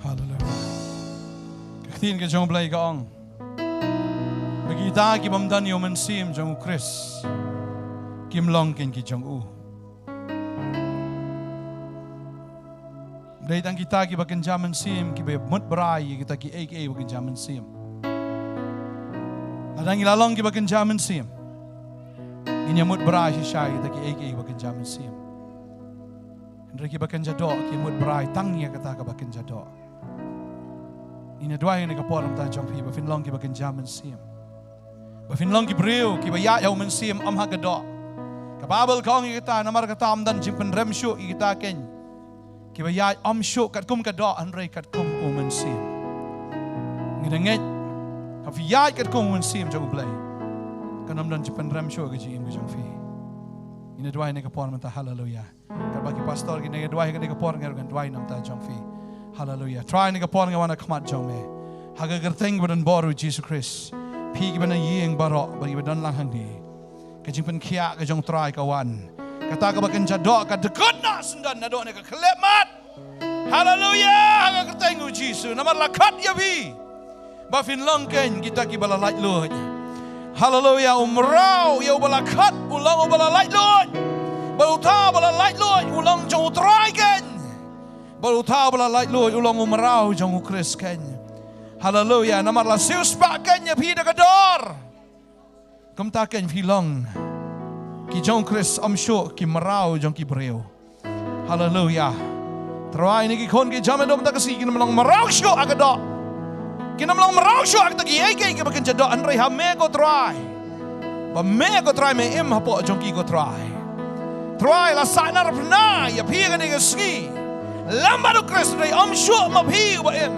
Haleluia. Ka ktien ka jong U Blei ka ong ba kita kibym don ïa U Mynsiem jong U Khrist kim long kein ki jong u. Dei tang kita kiba kynja mynsiem kiba mut brai ïa kita kiei kiei ba kynja mynsiem. Lada ngi la long kiba kynja mynsiem, ngin ïa mut brai shisha ïa kita kiei kiei ba kynja mynsiem. Hynrei kiba kynja doh ki mut brai tang ïa kata kaba kynja doh. Ngin ïa duwai hangne ka por na bynta jong phi ba phin long kiba kynja mynsiem. Ba phin long ki briew kiba ïaid ha U Mynsiem, ym ha ka doh. Ka Baibl ka ong ïa kata, namar kata ym don jingpynrem shuh ïa kita kein kiba ïaid, ym shuh katkum ka doh hynrei katkum U Mynsiem. Ngi da ngeit ba phi ïaid katkum U Mynsiem jong U Blei, kan ym don jingpynrem shuh ka jingim ka jong phi. Ngin ïa duwai hangne ka por mynta. Haleluia. Katba ki pastor kin ïa duwai hangne ka por, ngi ruh ngan duwai na bynta jong phi. Haleluia. Trai, hangne ka por ngi wan ha khmat jong me ha ka kyrteng ba don bor U Jisu Khrist. Phi kiba na ïing baroh bad kiba don lang hangne, ka jingpynkhiah ka jong U Trai ka wan. Kata kaba kynja doh ka dkut noh syndon naduh hangne ka khyllipmat. Haleluia. Ha ka kyrteng U Jisu, namar la khot ïa phi ba phin long kein kita kiba la laitluid. Haleluia. U mraw ïa uba la khot u long uba la laitluid. Bad uta uba la laitluid u long jong U Trai kein. Bad uta uba la laitluid u long u mraw jong U Khrist kein. Haleluia. Namar la siewspah kein ïa phi da ka dor. Kumta kein phi long ki jong U Khrist, ym shuh ki mraw jong ki briew. Haleluia. Trai, hangne ki khun ki jam ha ka doh mynta ka sngi kin ym long mraw shuh ha ka doh. Kin ym long mraw shuh ha kita kiei kiei kiba kynja doh, hynrei ha me ko Trai. Ba me ko Trai me im hapoh jong ki ko Trai. Trai, la sahnarphna ïa phi ha kane ka sngi. Lem bad U Khrist, hynrei ym shuh ma phi uba im.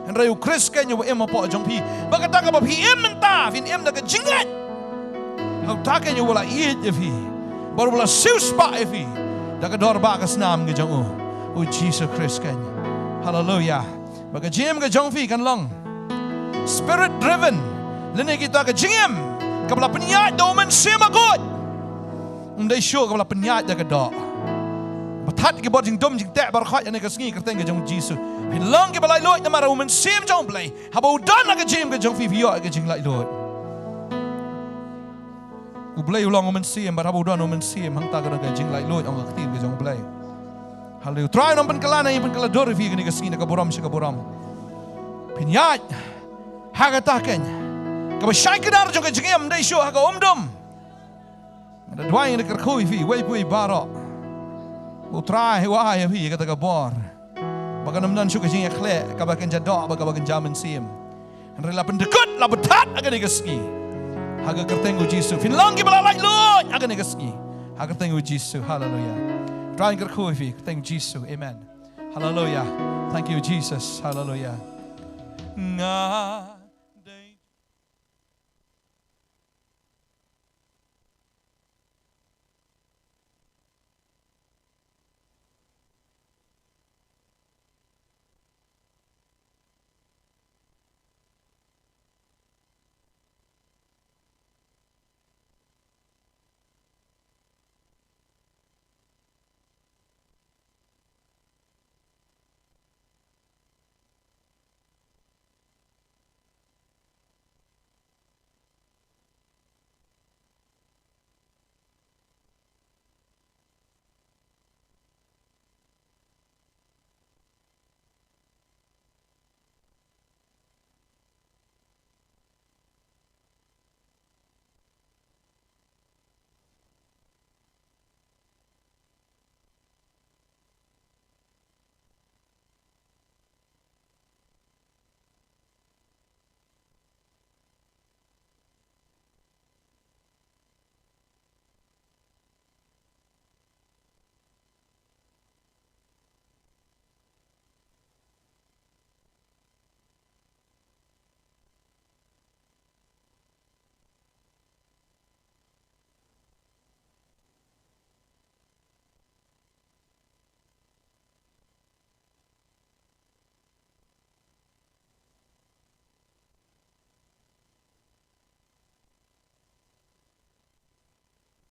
Hynrei U Khrist kein uba im hapoh jong phi. Bad kata kaba phi im mynta, phin im da ka jingngeit. Uta kein uba la ïeit ïa phi bad uba la siewspah ïa phi da ka dor ba ka snam ka jong u, U Jisu Khrist kein. Haleluia. Bad ka jingim ka jong phi kan long spirit driven. Lane kita ka jingim kaba la pynïaid da U Mynsiem Bakhuid. Ym dei shuh kaba la pynïaid da ka doh. Ba thad ki bor jingdum jingteh baroh khoit ha kane ka sngi ha ka kyrteng ka jong U Jisu. Phin long kiba laitluid namar U Mynsiem jong U Blei haba u don ha ka jingim ka jong phi, phi ïoh ïa ka jinglaitluid. U Blei u long U Mynsiem, bad haba u don U Mynsiem hangta ka don ka jinglaitluid, ong ka ktien ka jong U Blei. Haleluia. Trai, nang pynkylla, nang pynkylla dur ïa phi ha kane ka sngi na ka burom sha ka burom. Phin ïaid ha kata kein kaba shai kdar jong ka jingim, ym dei shuh ha ka umdum. Nga da duwai, nga da kyrkhu ïa phi, uwei pa uwei baroh. U Trai u ai ïa phi kata ka bor ba kan ym don shuh ka jingïakhleh kaba kynja doh bad kaba kynja mynsiem. Hynrei la pyndkut, la pynthad ha kane ka sngi ha ka kyrteng U Jisu. Phin long kiba la laitluid ha kane ka sngi ha ka kyrteng U Jisu. Haleluia. Trai, nga kyrkhu ïa phi ha ka kyrteng U Jisu. Amen. Haleluia. Thank you, Jesus. Haleluia. Nga